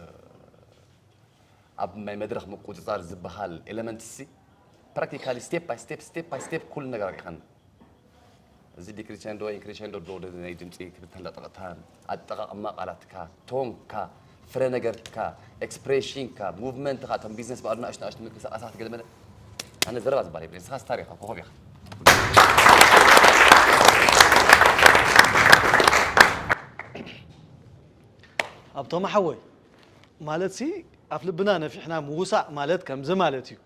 ኣብ ናይ መድረኽ ምቁጽጻር ዝበሃል ኤለመንት ሲ ፕራክቲካሊ ስቴፕ ባይ ስቴፕ፣ ስቴፕ ባይ ስቴፕ ኩሉ ነገር ኣሪኻና። እዚ ዲክሪቸንዶ፣ ኢንክሪቸንዶ ዶ ናይ ድምጺ ክብተን ለጠቕታን፣ ኣጠቓቕማ ቃላትካ፣ ቶንካ፣ ፍረ ነገርካ፣ ኤክስፕሬሽንካ፣ ሙቭመንትካ፣ እቶም ቢዝነስ በኣሉ ንኣሽቱ ንኣሽቱ ምንቅስቃሳት ገለ መለ ኣነ ዘረባ ዝበሃል የብለይ። ንስኻ ስታር ኢኻ፣ ኮኾብ ኢኻ። ሃብቶም ሓወይ፣ ማለት ሲ ኣፍ ልብና ነፊሕና ምውሳእ ማለት ከምዚ ማለት እዩ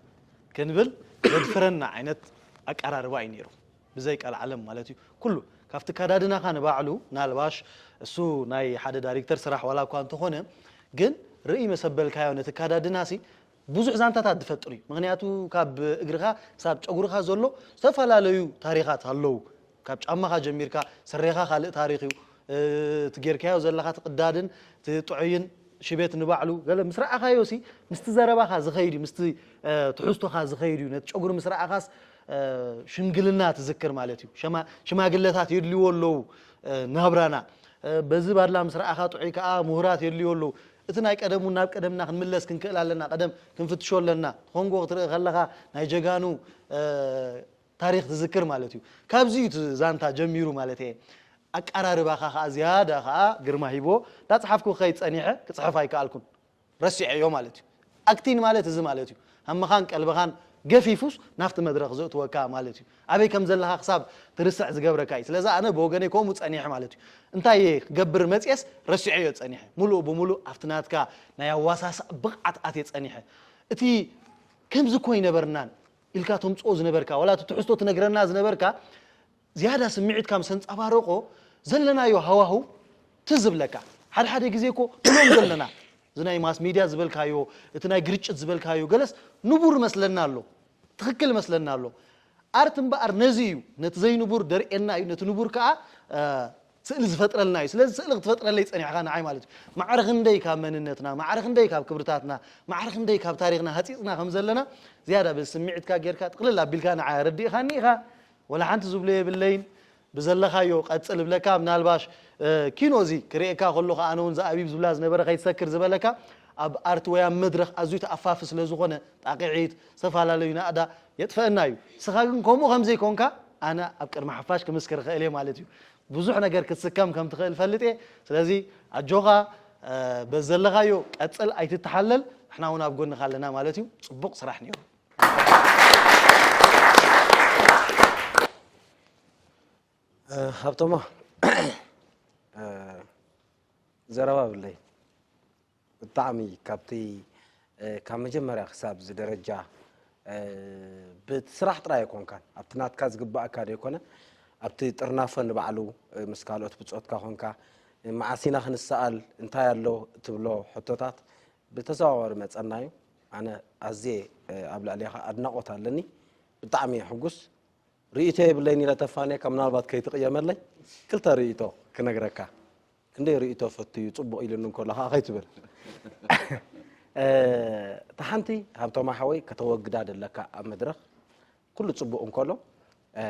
ክንብል ዘድፍረና ዓይነት ኣቀራርባ እዩ ነይሩ። ብዘይ ቀልዓለም ማለት እዩ። ኩሉ ካብቲ ኣከዳድናኻ ንባዕሉ፣ ናልባሽ እሱ ናይ ሓደ ዳይሬክተር ስራሕ ዋላ እኳ እንተኾነ፣ ግን ርእይ መሰበልካዮ ነቲ ኣከዳድና ሲ ብዙሕ ዛንታታት ዝፈጥር እዩ። ምኽንያቱ ካብ እግርኻ ክሳብ ጨጉርኻ ዘሎ ዝተፈላለዩ ታሪኻት ኣለዉ። ካብ ጫማኻ ጀሚርካ ስረኻ ካልእ ታሪኽ እዩ። እ፣ እቲ ጌርካዮ ዘለኻ እቲ ቅዳድን እቲ ጥዑይን ሽቤት ንባዕሉ ገለ ምስ ረኣኻዮ ሲ ምስቲ ዘረባኻ ዝኸይድ እዩ፣ ምስቲ፣ እ፣ ትሕዝቶኻ ዝኸይድ እዩ። ነቲ ጨጉሪ ምስ ረኣኻስ፣ እ፣ ሽምግልና ትዝክር ማለት እዩ። ሸማ-፣ ሽማግለታት የድልይዎ ኣለዉ፣ እ፣ ናብራና። እ፣ በዚ ባድላ ምስ ረኣኻ ጥዑይ ከኣ ምሁራት የድልይዎ ኣለዉ። እቲ ናይ ቀደሙ ናብ ቀደምና ክንምለስ ክንክእል ኣለና። ቀደም ክንፍትሾ ኣለና። ኮንጎ ክትርኢ ከለኻ ናይ ጀጋኑ፣ እ፣ ታሪኽ ትዝክር ማለት እዩ። ካብዚ እዩ እቲ ዛንታ ጀሚሩ ማለት እየ። ኣቀራርባኻ ኸኣ ዝያዳ ኸኣ ግርማ ሂቦ። እንዳጽሓፍኩ ክኸይድ ጸኒሐ፣ ክጽሕፍ ኣይከኣልኩን። ረሲዐዮ ማለት እዩ። ኣክቲን ማለት እዚ ማለት እዩ። ሃምኻን ቀልብኻን ገፊፉስ ናብቲ መድረኽ ዘእትወካ ማለት እዩ። ኣበይ ከም ዘለኻ ክሳብ ትርስዕ ዝገብረካ እዩ። ስለዚ ኣነ ብወገነይ ከምኡ ጸኒሐ ማለት እዩ። እንታይ እየ ክገብር መጽኤስ ረሲዐዮ ጸኒሐ። ሙሉእ ብሙሉእ ኣብቲ ናትካ ናይ ኣዋሳስእ ብቕዓት ኣትየ ጸኒሐ። እቲ ከምዚ እኮ ኣይነበርናን ኢልካ ተምጽኦ ዝነበርካ፣ ዋላ እቲ ትሕዝቶ ትነግረና ዝነበርካ፣ ዝያዳ ስምዒትካ ምስ ኣንጸባረቆ ዘለናዮ ሃዋህው ትዝ ዝብለካ። ሓደ ሓደ ግዜ እኮ ንሎም ዘለና፣ እዚ ናይ ማስ ሚድያ ዝበልካዮ፣ እቲ ናይ ግርጭት ዝበልካዮ፣ ገለስ ንቡር መስለና ኣሎ፣ ትኽክል መስለና ኣሎ። ኣርት እምበኣር ነዚ እዩ፣ ነቲ ዘይንቡር ደርእየና እዩ፣ ነቲ ንቡር ከኣ፣ እ፣ ስእሊ ዝፈጥረልና እዩ። ስለዚ ስእሊ ክትፈጥረለይ ጸኒሕካ ንዓይ ማለት እዩ። ማዕረ ክንደይ ካብ መንነትና፣ ማዕረ ክንደይ ካብ ክብርታትና፣ ማዕረ ክንደይ ካብ ታሪኽና ሃጺጽና ከም ዘለና ዝያዳ በዚ ስምዒትካ ጌርካ ጥቕልል ኣቢልካ ንዓይ ኣረዲእኻኒ ኢኻ። ወላ ሓንቲ ዝብሎ የብለይን። ብዘለኻዮ ቀጽል እብለካ። ምናልባሽ፣ እ፣ ኪኖ እዚ ክርእየካ ከለኹ ኣነ እውን ዝኣቢብ ዝብላ ዝነበረ ከይትሰክር ዝበለካ ኣብ ኣርት ወይ ኣብ መድረኽ ኣዝዩ ተኣፋፊ ስለ ዝኾነ ጣቕዒት፣ ዝተፈላለዩ ናእዳ የጥፈአና እዩ። ንስኻ ግን ከምኡ ከም ዘይኮንካ ኣነ ኣብ ቅድሚ ሓፋሽ ክምስክር እኽእል እየ ማለት እዩ። ብዙሕ ነገር ክትስከም ከም ትኽእል ፈልጥ እየ። ስለዚ ኣጆኻ፣ እ፣ በዚ ዘለኻዮ ቀጽል፣ ኣይትተሓለል። ንሕና እውን ኣብ ጎንኻ ኣለና ማለት እዩ። ጽቡቕ ስራሕ ነይሩ። እ፣ ሃብቶማ፣ እ፣ ዘረባ ብለይ ብጣዕሚ ካብቲ፣ እ፣ ካብ መጀመርያ ክሳብ እዚ ደረጃ፣ እ፣ ብቲ ስራሕ ጥራይ ኣይኮንካን፣ ኣብቲ ናትካ ዝግባእካ ዘይኮነ ኣብቲ ጥርናፈ ንባዕሉ፣ እ፣ ምስ ካልኦት ብጾትካ ኮንካ፣ እ፣ መዓስ ኢና ክንሰኣል፣ እንታይ ኣሎ ትብሎ ሕቶታት ብተዘዋዋሪ መጸና እዩ። ኣነ ኣዝየ፣ እ፣ ኣብ ልዕሌኻ ኣድናቖት ኣለኒ። ብጣዕሚ እየ ሕጉስ። ርእይቶ የብለይን ኢለ ተፋንየካ፣ ምናልባት ከይትቕየመለይ ክልተ ርእይቶ ክነግረካ። ክንደይ ርእይቶ ፈቱ እዩ፣ ጽቡቕ ኢሉኒ እንከሎ ከኣ ከይትብል። እ፣ እታ ሓንቲ ሃብቶማ ሓወይ ከተወግዳ ደለካ ኣብ መድረኽ ኩሉ ጽቡቕ እንከሎ፣ እ፣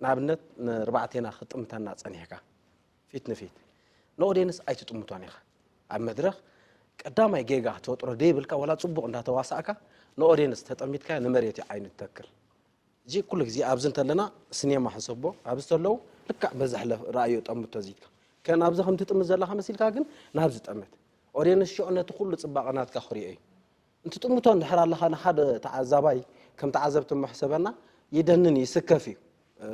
ንኣብነት ንርባዕቴና ክጥምተና ጸኒሕካ ፊት ንፊት ንኦድየንስ ኣይትጥምቶን ኢኻ። ኣብ መድረኽ ቀዳማይ ጌጋ ተወጥሮ ደይብልካ ወላ ጽቡቕ እንዳተዋሳእካ ንኦድየንስ ተጠሚትካ ንመሬት እዩ ዓይኑ ትተክል። እዚ ኩሉ ግዜ ኣብዚ እንተለና ስኔማ ሕሰቦ፣ ኣብዚ ተለዉ ልክዕ በዚ ሕለፍ ረኣዮ ጠምቶ ዚትካ። ከ ናብዚ ከም ትጥምት ዘለኻ መሲልካ ግን ናብዚ ጠምት። ኦድየንስ ሽዑ ነቲ ኩሉ ጽባቐ ናትካ ክርእዮ እዩ። እንትጥምቶ እንድሕር ኣለኻ ንሓደ ተዓዛባይ ከም ተዓዘብቲ እሞ ሕሰበና፣ ይደንን ይስከፍ እዩ።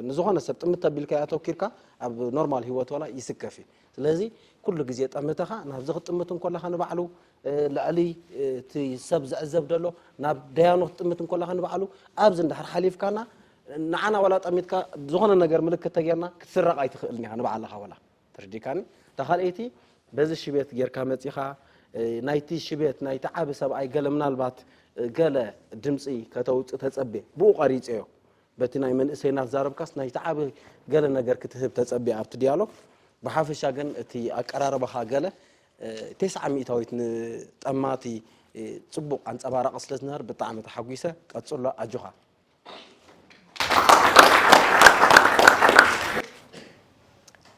ንዝኾነ ሰብ ጥምት ኣቢልካዮ ኣተኪርካ ኣብ ኖርማል ህይወት ወላ ይስከፍ እዩ። ስለዚ ኩሉ ግዜ ጠምተኻ ናብዚ ክትጥምት እንከለኻ ንባዕሉ፣ እ፣ ልዕሊ፣ እ፣ እቲ ሰብ ዝዕዘብ ዘሎ ናብ ደያኑ ክትጥምት እንከለኻ ንባዕሉ ኣብዚ እንድሕር ሓሊፍካና ንዓና ዋላ ጠሚትካ ዝኾነ ነገር ምልክት ተጌርና ክትስረቕ ኣይትኽእልን ኢኻ ንባዕልኻ ወላ። ተረዲካኒ? እታ ካልኣይቲ በዚ ሽቤት ጌርካ መጺኻ፣ እ፣ ናይቲ ሽቤት ናይቲ ዓቢ ሰብኣይ ገለ ምናልባት፣ እ፣ ገለ ድምጺ ከተውጽእ ተጸቤ። ብኡ ቀሪጸዮ። በቲ ናይ መንእሰይና ዝዛረብካስ ናይቲ ዓቢ ገለ ነገር ክትህብ ተጸቤ ኣብቲ ዲያሎግ። ብሓፈሻ ግን እቲ ኣቀራርባኻ ገለ፣ እ፣ ተስዓ ሚእታዊት ንጠማቲ፣ እ፣ ጽቡቕ ኣንጸባራቒ ስለ ዝነበረ ብጣዕሚ ተሓጒሰ። ቀጽሎ፣ ኣጆኻ።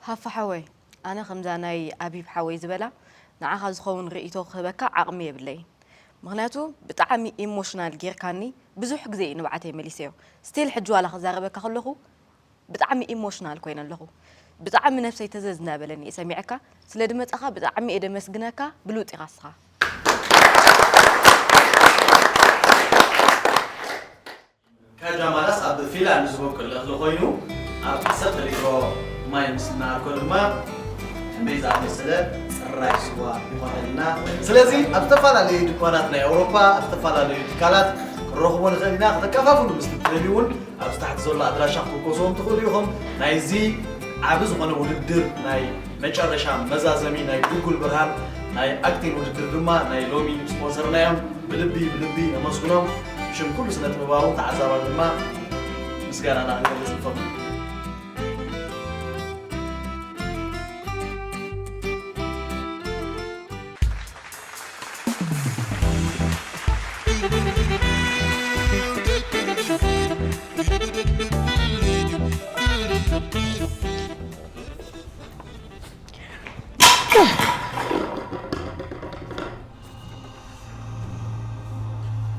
ሃፋ ሓወይ፣ ኣነ ከምዛ ናይ ኣቢብ ሓወይ ዝበላ ንዓኻ ዝኸውን ርእይቶ ክህበካ ዓቕሚ የብለይን። ምኽንያቱ ብጣዕሚ ኢሞሽናል ጌርካኒ፣ ብዙሕ ግዜ እዩ ንብዓተይ መሊሰዮ። ስቲል ሕጂ ዋላ ክዛረበካ ከለኹ ብጣዕሚ ኢሞሽናል ኮይነ ኣለኹ። ብጣዕሚ ነብሰይ ተዘዝ እናበለኒ እየ ሰሚዐካ። ስለ ድመጻኻ ብጣዕሚ እየ ደመስግነካ። ብሉጽ ኢኻ እስኻ። ካጃማላስ ኣብ ፊንላንድ ዝበቁል እኽሊ ኮይኑ፣ ኣብ ዓሰርተ ሊትሮ ማይ ምስ እንኣርኮ ድማ ከመይ ዝኣመሰለ ጽራይ ስዋ ይኾነልና። ስለዚ ኣብ ዝተፈላለዩ ድኳናት ናይ ኣውሮፓ፣ ኣብ ዝተፈላለዩ ትካላት ክንረኽቦ ንኽእል ኢና። ከተከፋፍሉ ምስ ትደልዩ እውን ኣብዚ ታሕቲ ዘሎ ኣድራሻ ክትውከስዎም ትኽእሉ ኢኹም። ናይዚ ዓቢ ዝኾነ ውድድር ናይ መጨረሻ መዛዘሚ ናይ ድጉል ብርሃን ናይ ኣክቲንግ ውድድር ድማ ናይ ሎሚ ስፖንሰርና እዮም። ብልቢ፣ ብልቢ ነመስግኖም። ብሽም ኩሉ ስነ ጥበባውን ተዓዛባን ድማ ምስጋናና ክንገልጽ ንፈቱ።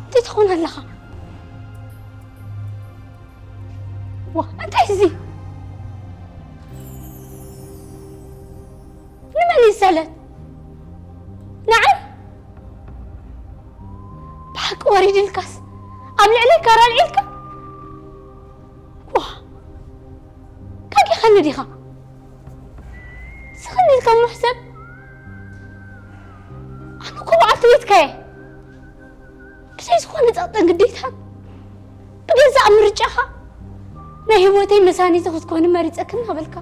እንታይ ትኾን ኣለኻ? ዋ፣ እንታይ እዚ? ንመን እዩ ዝሰለት? ንዓይ? ብሓቂ ወሪድልካስ ኣብ ልዕለይ ካራ ኣልዒልካ? ዋ፣ ካጊኻኒ ዲኻ? ስኽን ኢልካ እሞ ሕሰብ። ኣነ እኮ በዓልቲ ቤትካ እየ። ብዘይ ዝኾነ ጸቕጥን ግዴታን፣ ብገዛእ ምርጫኻ ናይ ህይወተይ መሳኒቲ ክትኮኒ መሪጸኪ እናበልካ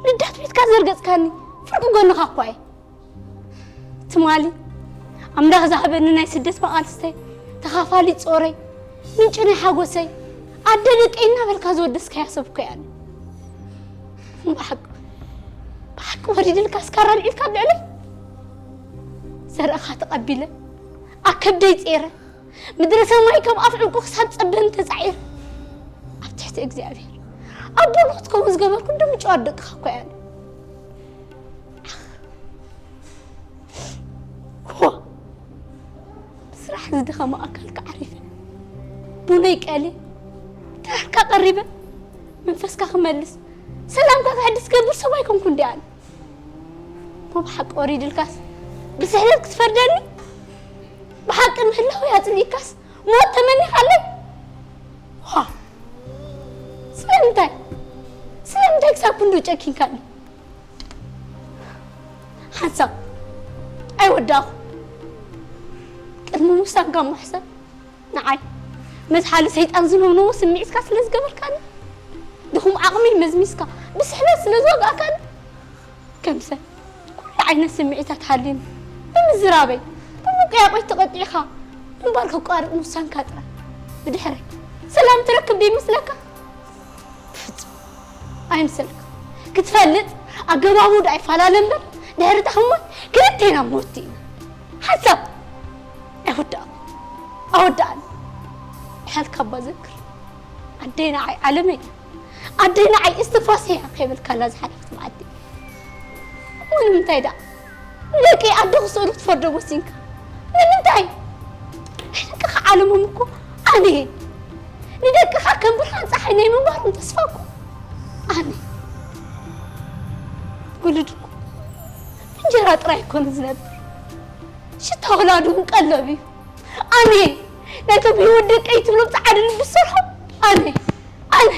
ልዳት ቤትካ ዘርገጽካኒ ፍርቂ ጎንኻ እኳ እየ። ትማሊ ኣምላኽ ዝሃበኒ ናይ ስደት መቓልስተይ፣ ተኻፋሊ ጾረይ፣ ምንጪ ናይ ሓጎሰይ፣ ኣደ ደቀይ እናበልካ ዝወደስካያ ሰብ እኮ እያ። ብሓቂ፣ ብሓቂ ወሪድልካ ስካራ ኣልዒልካ ኣብ ልዕለይ። ዘርእኻ ተቐቢለ፣ ኣብ ከብደይ ጸይረ፣ ምድረ ሰማይ ከም ኣፍ ዕንቁ ክሳብ ጸበን ተጻዒረ፣ ኣብ ትሕቲ እግዚኣብሔር ኣቦ ንክትከውን ዝገበርኩ እንዶ ምጭዋት ደቅኻ እኮ እያ። ዋ! ብስራሕ ዝደኸመ ኣካልካ ዓሪፈ፣ ቡነይ ቀልየ፣ ድራርካ ቀሪበ፣ መንፈስካ ክመልስ፣ ሰላምካ ከሕድስ ገብር ሰብ ኣይኮንኩ እንዲ ኣነ። እሞ ብሓቂ ወሪድልካስ፣ ብስሕለት ክትፈርደኒ? ብሓቂ ምህላው ኣጽሊእካስ፣ ሞት ተመኒኻለይ? ዋ! ስለምንታይ? ስለምንታይ ክሳብ ክንዱ ጨኪንካኒ? ሓንሳብ ኣይወዳእኹ። ቅድሚ ምውሳንካ እሞ ሕሰብ። ንዓይ መዝሓሊ ሰይጣን ዝነውነዎ ስምዒትካ ስለ ዝገበርካኒ፣ ድኹም ዓቕመይ መዝሚዝካ ብስሕለት ስለ ዝወጋእካኒ፣ ከም ሰብ ኩሉ ዓይነት ስምዒታት ሃልዩኒ ብምዝራበይ፣ ብምቅያቆይ ተቐጢዕካ ምንባር ከቋርጥ ምውሳንካ ጥራይ። ብድሕረይ ሰላም ትረክብ ዶ ይመስለካ? ብፍጹም ኣይምሰልካ። ክትፈልጥ ኣገባቡ ዶ ኣይፈላለ እምበር፣ ድሕሪ እታ ህሞት ክልቴና ሞት ኢና። ሓንሳብ ኣይወዳእኩ፣ ኣወዳእኒ። ሓልካ እባ ዘክር። ኣደይ ንዓይ ዓለመይ፣ ኣደይ ንዓይ እስትንፋሰይ እያ ከይበልካላ ዝሓለፈት መዓልቲ። እሞ ንምንታይ ደኣ ንደቀይ ኣደ ክስእሉ ትፈርዶም ወሲንካ? ንምንታይ? ናይ ደቅኻ ዓለሞም እኮ ኣነ እየ። ንደቅኻ ከም ብርሃን ጸሓይ ናይ ምንባሮም ተስፋ እኮ ኣነ እየ። ውሉድ እኮ እንጀራ ጥራይ ኣይኮነ ዝነብር፣ ሽታ ወላዱ እውን ቀለብ እዩ። ኣነ እየ። ናይቶም ህይወት ደቀይ ትብሎም ጻዕሪ ልቢ ዝሰርሖም ኣነ እየ። ኣነ።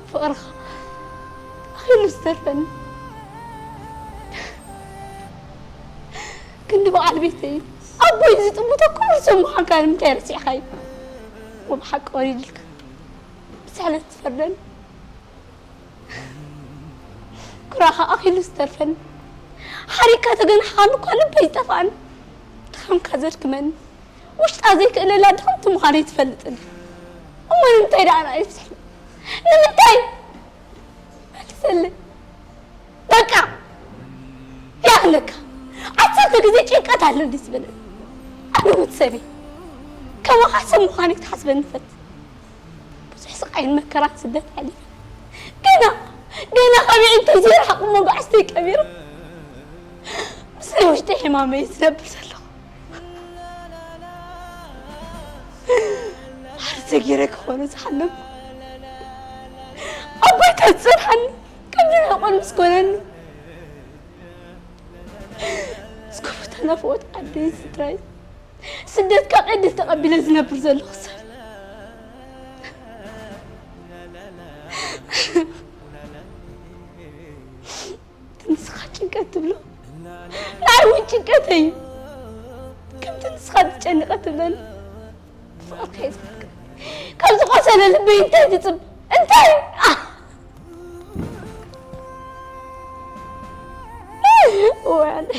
ፍቕርኻ ኣኺሉ ዝተርፈኒ። ክንዲ በዓል ቤተይ ኣቦይ ዝጥምቶ ኩሉ ሰብ ምዃንካ ንምንታይ ረሲዕኻዮ? ወብሓቂ ወሪድልካ ብስሕለት ትፈርደኒ። ኩራኻ ኣኺሉ ዝተርፈኒ። ሓሪካ ተገናሕኻኒ እኳ ልበይ ዝጠፍኣኒ። ድኻምካ ዘድክመኒ። ውሽጣ ዘይክእለላ ድኽምቲ ምዃነይ ትፈልጥኒ። እሞ ንምንታይ ደኣ ንዓይ ትስሕኒ? ንምንታይ? መልሰለይ። በቃ! ይኣኽለካ። ዓሰርተ ግዜ ጭንቀት ኣለኒ ዝበለኒ። ኣነ እውን ሰብ እየ። ከማኻ ሰብ ምዃነይ ክትሓስበኒ እፈትን። ብዙሕ ስቓይን መከራን ስደት ሓሊፈ። ገና፣ ገና ካብ የዒንተይ ዘይረሓቑ መጓዕዝተይ ቀቢረ። ምስ ናይ ውሽጢ ሕማመይ ዝነብር ዘለኹ። ሓርሰ ገይረ ክኾኖ ዝሓለምኩ። ኣቦይ ተዝጸንሓኒ፣ ከምዚ ናይ ቆል ምስ ኮነኒ። እስከ ቦታ ናፍቖት ዓደይ ስድራይ። ስደት ካብ ዕድል ተቐቢለ ዝነብር ዘለኹ ሰብ። እቲ ንስኻ ጭንቀት ትብሎ፣ ንዓይ እውን ጭንቀተይ እዩ። ከምቲ ንስኻ ትጨንቐ ትብለኒ፣ ብፍቕርካ እየ ዝፈልጥ። ካብ ዝቖሰለ ልበይ እንታይ ትጽብ-? እንታይ? ወይ ኣነ።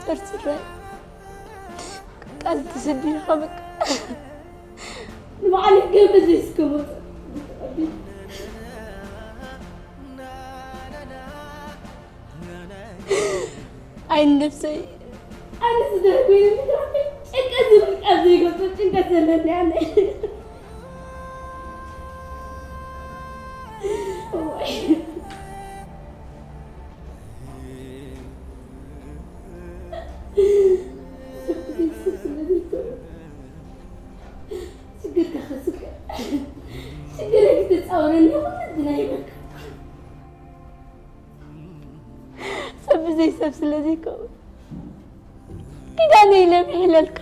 ጸርጽረ ቃል ተሰዲድካ በቃ ንባዕለይ ገመድ ዘይስከሞ ኣይ ነፍሰይ ኣነ ስደት ኮይኑ ምትራፈይ ጭንቀት ዝብል ቃል ዘይገልጾ ጭንቀት ዘለኒ ኣነ። ሽግረይ ክትጻወረኒ ኩሉ ግዜ ይብለካ። ሰብ ብዘይ ሰብ ስለ ዘይከውን ኪዳነይ ኢለ ምሒለልካ።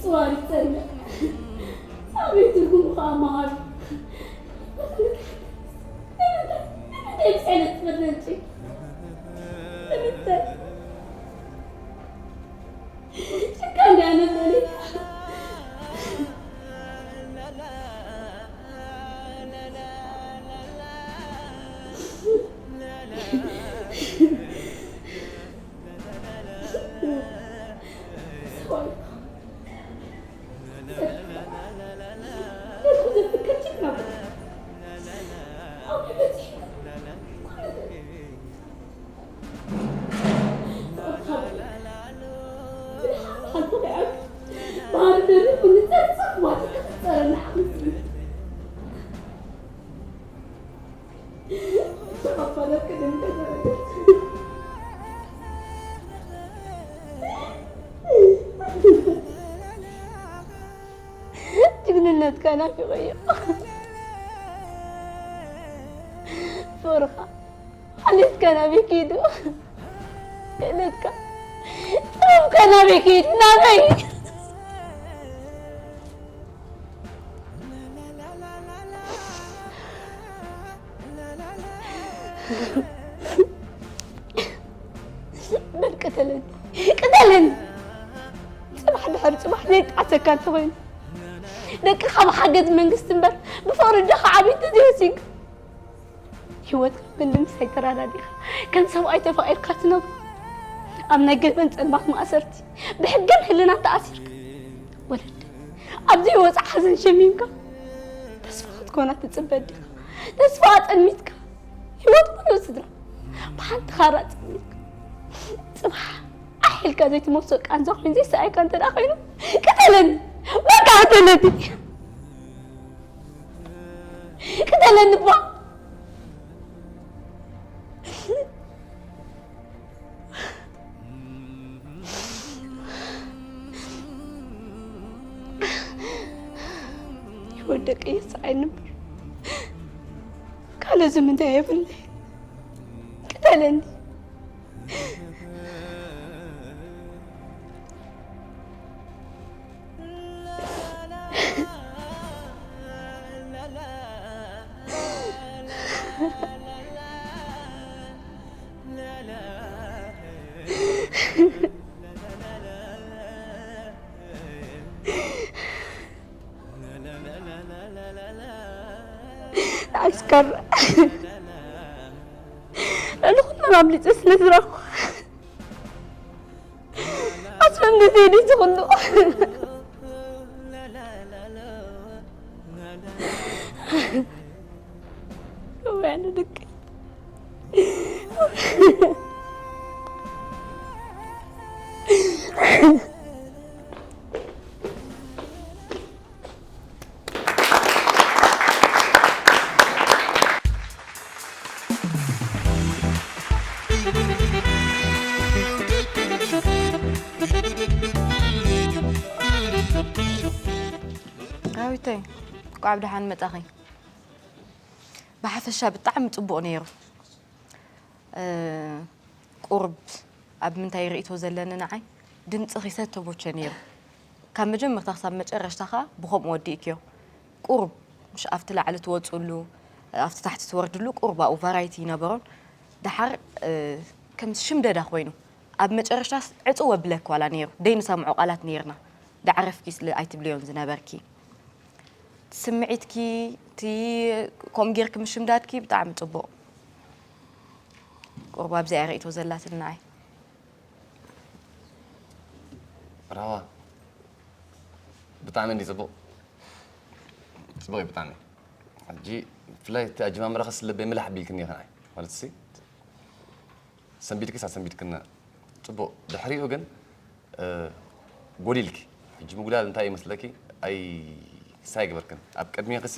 ጽዋር ይጸንዕ። ኣበይ ትርጉሙ ከኣ መሃሩ። ንምንታይ? ንምንታይ ብስዕለት ትፈርደልጭ? ንምንታይ? ጭካን ድኣ ነበረኒ። ጅግንነትካ ናፊቐዮ። ፍቕርኻ ሓሊፍካ ናበይ ከይዱ? ክእለትካ ጥበብካ ናበይ ከይዱ? ናበይ? በል ቅተለኒ፣ ቅተለኒ። ጽባሕ ድሕሪ ጽባሕ ዘይጠዓሰካ እንተኾይኑ፣ ደቅኻ ብሓገዝ መንግስቲ እምበር ብፍቕሪ ኣደኻ ዓብዩ እንተዘይወሲንካ፣ ህይወትካ ክንዲ ምሳይ ተራዳዲኻ፣ ከም ሰብኣይ ተፋቒርካ ትነብሮ፣ ኣብ ናይ ገበን ጸልማት ማእሰርቲ ብሕግን ሕልናን ተኣሲርካ፣ ወለደ ኣብ ዘይወጽእ ሓዘን ሸሚምካ፣ ተስፋ ክትኮና ትጽበ ዲኻ? ተስፋ ኣጸልሚትካ፣ ህይወት ሙሉእ ስድራ ብሓንቲ ካራ ጸልሚትካ፣ ጽባሕ ዓሕ ኢልካ ዘይትመልሶ ቃንዛ ኮይኑ ዘይሰኣየካ እንተ ደኣ ኮይኑ፣ ቅተለኒ! በቃ ቅተለኒ! ቅተለኒ እባ! ህይወት ደቂ የስዓኒ እምበር ካልእ ዝምነ የብለይን። ቅተለኒ። ንዓይስ ካራ ልዕሊ ኩሎም ኣብሊፀ ስለ ዝረኽቦ ኣስፈም ግዜ ድዩ ዝኽሉ? ወይ ኣነ ደቂ ራዊተይ፣ እንኳዕ ብደሓን መጻኺ። ብሓፈሻ ብጣዕሚ ጽቡቕ ነይሩ። እ፣ ቁሩብ ኣብ ምንታይ ርእይቶ ዘለኒ ንዓይ፣ ድምጽኺ ሰተቦቸ ነይሩ። ካብ መጀመርታ ክሳብ መጨረሽታ ኸኣ ብኸምኡ ወዲእክዮ። ቁሩብ፣ ምሽ ኣብቲ ላዕሊ ትወጽሉ፣ ኣብቲ ታሕቲ ትወርድሉ፣ ቁሩብ ኣብኡ ቫራይቲ ይነበሮን። ደሓር፣ እ፣ ከም ሽምደዳ ኮይኑ፣ ኣብ መጨረሽታስ ዕጽው ኣብለኪ ዋላ ነይሩ። ደይንሰምዖ ቃላት ነይርና። ደዓረፍኪ ስለ ኣይትብልዮን ዝነበርኪ። ስምዒትኪ፣ እቲ ከምኡ ጌርኪ ምሽምዳድኪ ብጣዕሚ ጽቡቕ። ቁሩብ ኣብዚኣ ርእይቶ ዘላትኒ ንዓይ። ራዋ፣ ብጣዕሚ እንዲ ጽቡቕ። ጽቡቕ እዩ ብጣዕሚ። ሕጂ ብፍላይ እቲ ኣጀማምራኸስ ልበይ ምላሕ ኣቢልክኒ ኢኺ ንዓይ። ማለት ሲ፣ ሰንቢድክስ ኣሰንቢድክና። ጽቡቕ። ድሕሪኡ ግን፣ እ፣ ጎዲልኪ። ሕጂ ምጉዳል እንታይ ይመስለኪ? ኣይ፣ ክሳይ ግበርክን። ኣብ ቅድሜኽሲ፣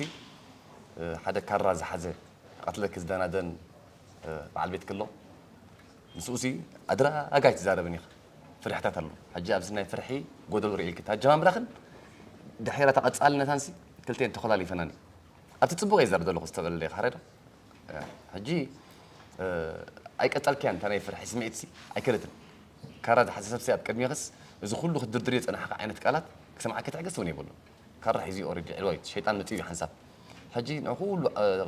እ፣ ሓደ ካራ ዝሓዘ ቀትለኪ ዝደናደን በዓል ቤት ክሎ ምስኡሲ ኣድራጋይ ትዛረብን ኢኻ። ፍርሕታት ኣሎ። ሕጂ ኣብዚ ናይ ፍርሒ ጎደሎ ርእይልኪ ታጀማምራኽን ድሕራ ተቐጻልነታንሲ ክልቴን ተኾላሊፈናን እዩ። ኣብቲ ጽቡቕ እየ ዝዛረብ ዘለኹ ዝተበለለ ኢኻ ሓረዶ። ሕጂ ኣይቀጸልክያን እታ ናይ ፍርሒ ስምዒትሲ ኣይከለትን። ካራ ዝሓሰሰብሲ ኣብ ቅድሚኽስ እዚ ኩሉ ክትድርድርዮ ዝጸናሕካ ዓይነት ቃላት ክሰምዓኪ ትዕግስቲ እውን የብሉን። ካራ ሒዙ ኦረዲ ዕልዋይ ሸይጣን መጺኡ ሓንሳብ ሕጂ ንኹሉ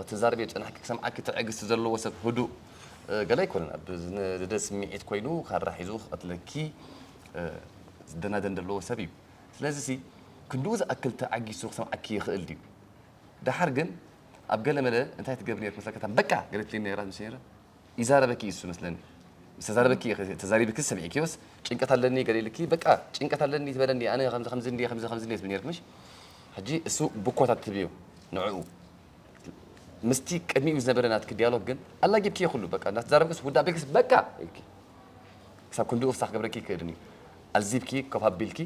ተዛርብዮ ጸናሕኪ ክሰምዓኪ ትዕግስቲ ዘለዎ ሰብ ህዱእ ገለ ኣይኮነን። ኣብ ዝነደደ ስምዒት ኮይኑ ካራ ሒዙ ክቐትለኪ ዝደናደን ዘለዎ ሰብ እዩ። ስለዚ ሲ ክንድኡ ዝኣክል ተዓጊሱ ክሰምዓኪ ይኽእል ድዩ? ደሓር ግን ኣብ ገለ መለ እንታይ ትገብር ነርክ መስለካ? በቃ ገለ ትብለኒ ነይራ ምስ ነይረ ይዛረበኪ እዩ እሱ መስለኒ። ምስ ተዛረበኪ ተዛሪብኪ ሰሚዕኪዮስ ጭንቀት ኣለኒ ገለ ኢልኪ በቃ ጭንቀት ኣለኒ ትበለኒ ኣነ ከምዚ ከምዚ እንዲ ከምዚ ከምዚ እንዲ ትብል ነርክ ምሽ? ሕጂ እሱ ብኮታት ትብዮ ንዕኡ ምስቲ ቅድሚኡ ዝነበረ ናትኪ ዲያሎግ ግን ኣላጊብኪዮ ኩሉ በቃ እናተዛረብክስ ውዳ ቤክስ በቃ ኢልኪ ክሳብ ክንድኡ ፍሳኽ ክገብረኪ ይክእልን እዩ። ኣልዚብኪ ኮፍ ኣቢልኪ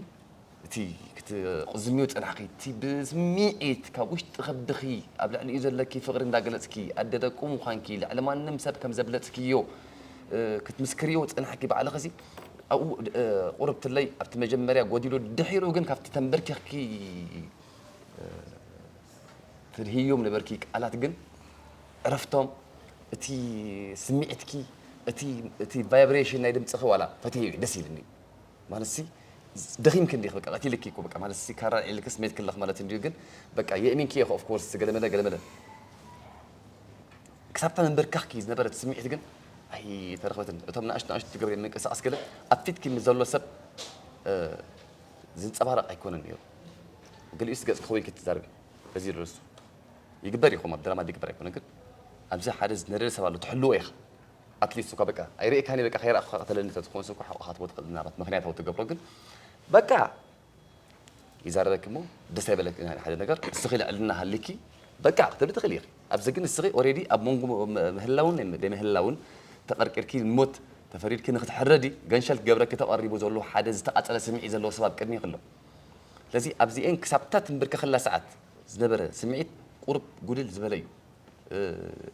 እቲ ክትቕዝንዮ ጸናሕኪ፣ እቲ ብስምዒት ካብ ውሽጢ ከብድኺ ኣብ ልዕሊኡ ዘለኪ ፍቕሪ እንዳገለጽኪ፣ ኣደ ደቁ ምዃንኪ፣ ልዕሊ ማንም ሰብ ከም ዘብለጽክዮ ክትምስክርዮ ጸናሕኪ ባዕልኺሲ ኣብኡ ቁርብትለይ ኣብቲ መጀመርያ ጎዲሉ ድሒሩ ግን ካብቲ ተንበርኪኽኪ ትድህዮም ነበርኪ ቃላት ግን ዕረፍቶም እቲ ስምዒትኪ እቲ ቫይብሬሽን ናይ ድምፅኺ ዋላ ፈትየዩ ደስ ኢልኒ። ማለትሲ ደኺምኪ እንዲኺ በቃ ቀቲልኪ እኮ በቃ ማለትሲ ካራ ኢልክስ ሜት ክለኽ ማለት እንድዩ ግን በቃ የእሚንኪ እየ ኦፍ ኮርስ ገለመለ ገለመለ ክሳብታ መንበርካኽኪ ዝነበረት ስምዒት ግን ኣይተረኽበትን። እቶም ንኣሽቱ ንኣሽቱ ትገብሪ ምንቅስቃስ ገለ ኣብ ፊትኪ ምስ ዘሎ ሰብ ዝንፀባረቕ ኣይኮነን ነይሩ። ገሊኡስ ገፅኪ ክወይንኪ ትዛረቢ በዚ ድረሱ ይግበር ይኹም ኣብ ድራማ ይግበር ኣይኮነ ግን ኣብዚ ሓደ ዝነደደ ሰብ ኣሎ ትሕልዎ ኢኻ ኣትሊስት እኳ በቃ ኣይርእካኒ በቃ ከይረእኩካ ቀተለኒ ተትኾንስ እኳ ሓቑኻ ትቦ ትኽእል ናባት ምክንያታዊ ትገብሮ ግን በቃ ይዛረበኪ እሞ ደስ ኣይበለኪ ሓደ ነገር እስኺ ልዕልና ሃሊኪ በቃ ክትብሊ ትኽእል ኢኺ ኣብዚ ግን እስኺ ኦሬዲ ኣብ መንጎ ምህላውን ዘይምህላውን ተቐርቂርኪ ሞት ተፈሪድኪ ንክትሕረዲ ገንሸል ክገብረኪ ተቐሪቡ ዘሎ ሓደ ዝተቓፀለ ስምዒት ዘለዎ ሰብ ኣብ ቅድሚ ይኽሎ ስለዚ ኣብዚኤን ክሳብታ ትንብርከኸላ ሰዓት ዝነበረ ስምዒት ቁሩብ ጉድል ዝበለ እዩ።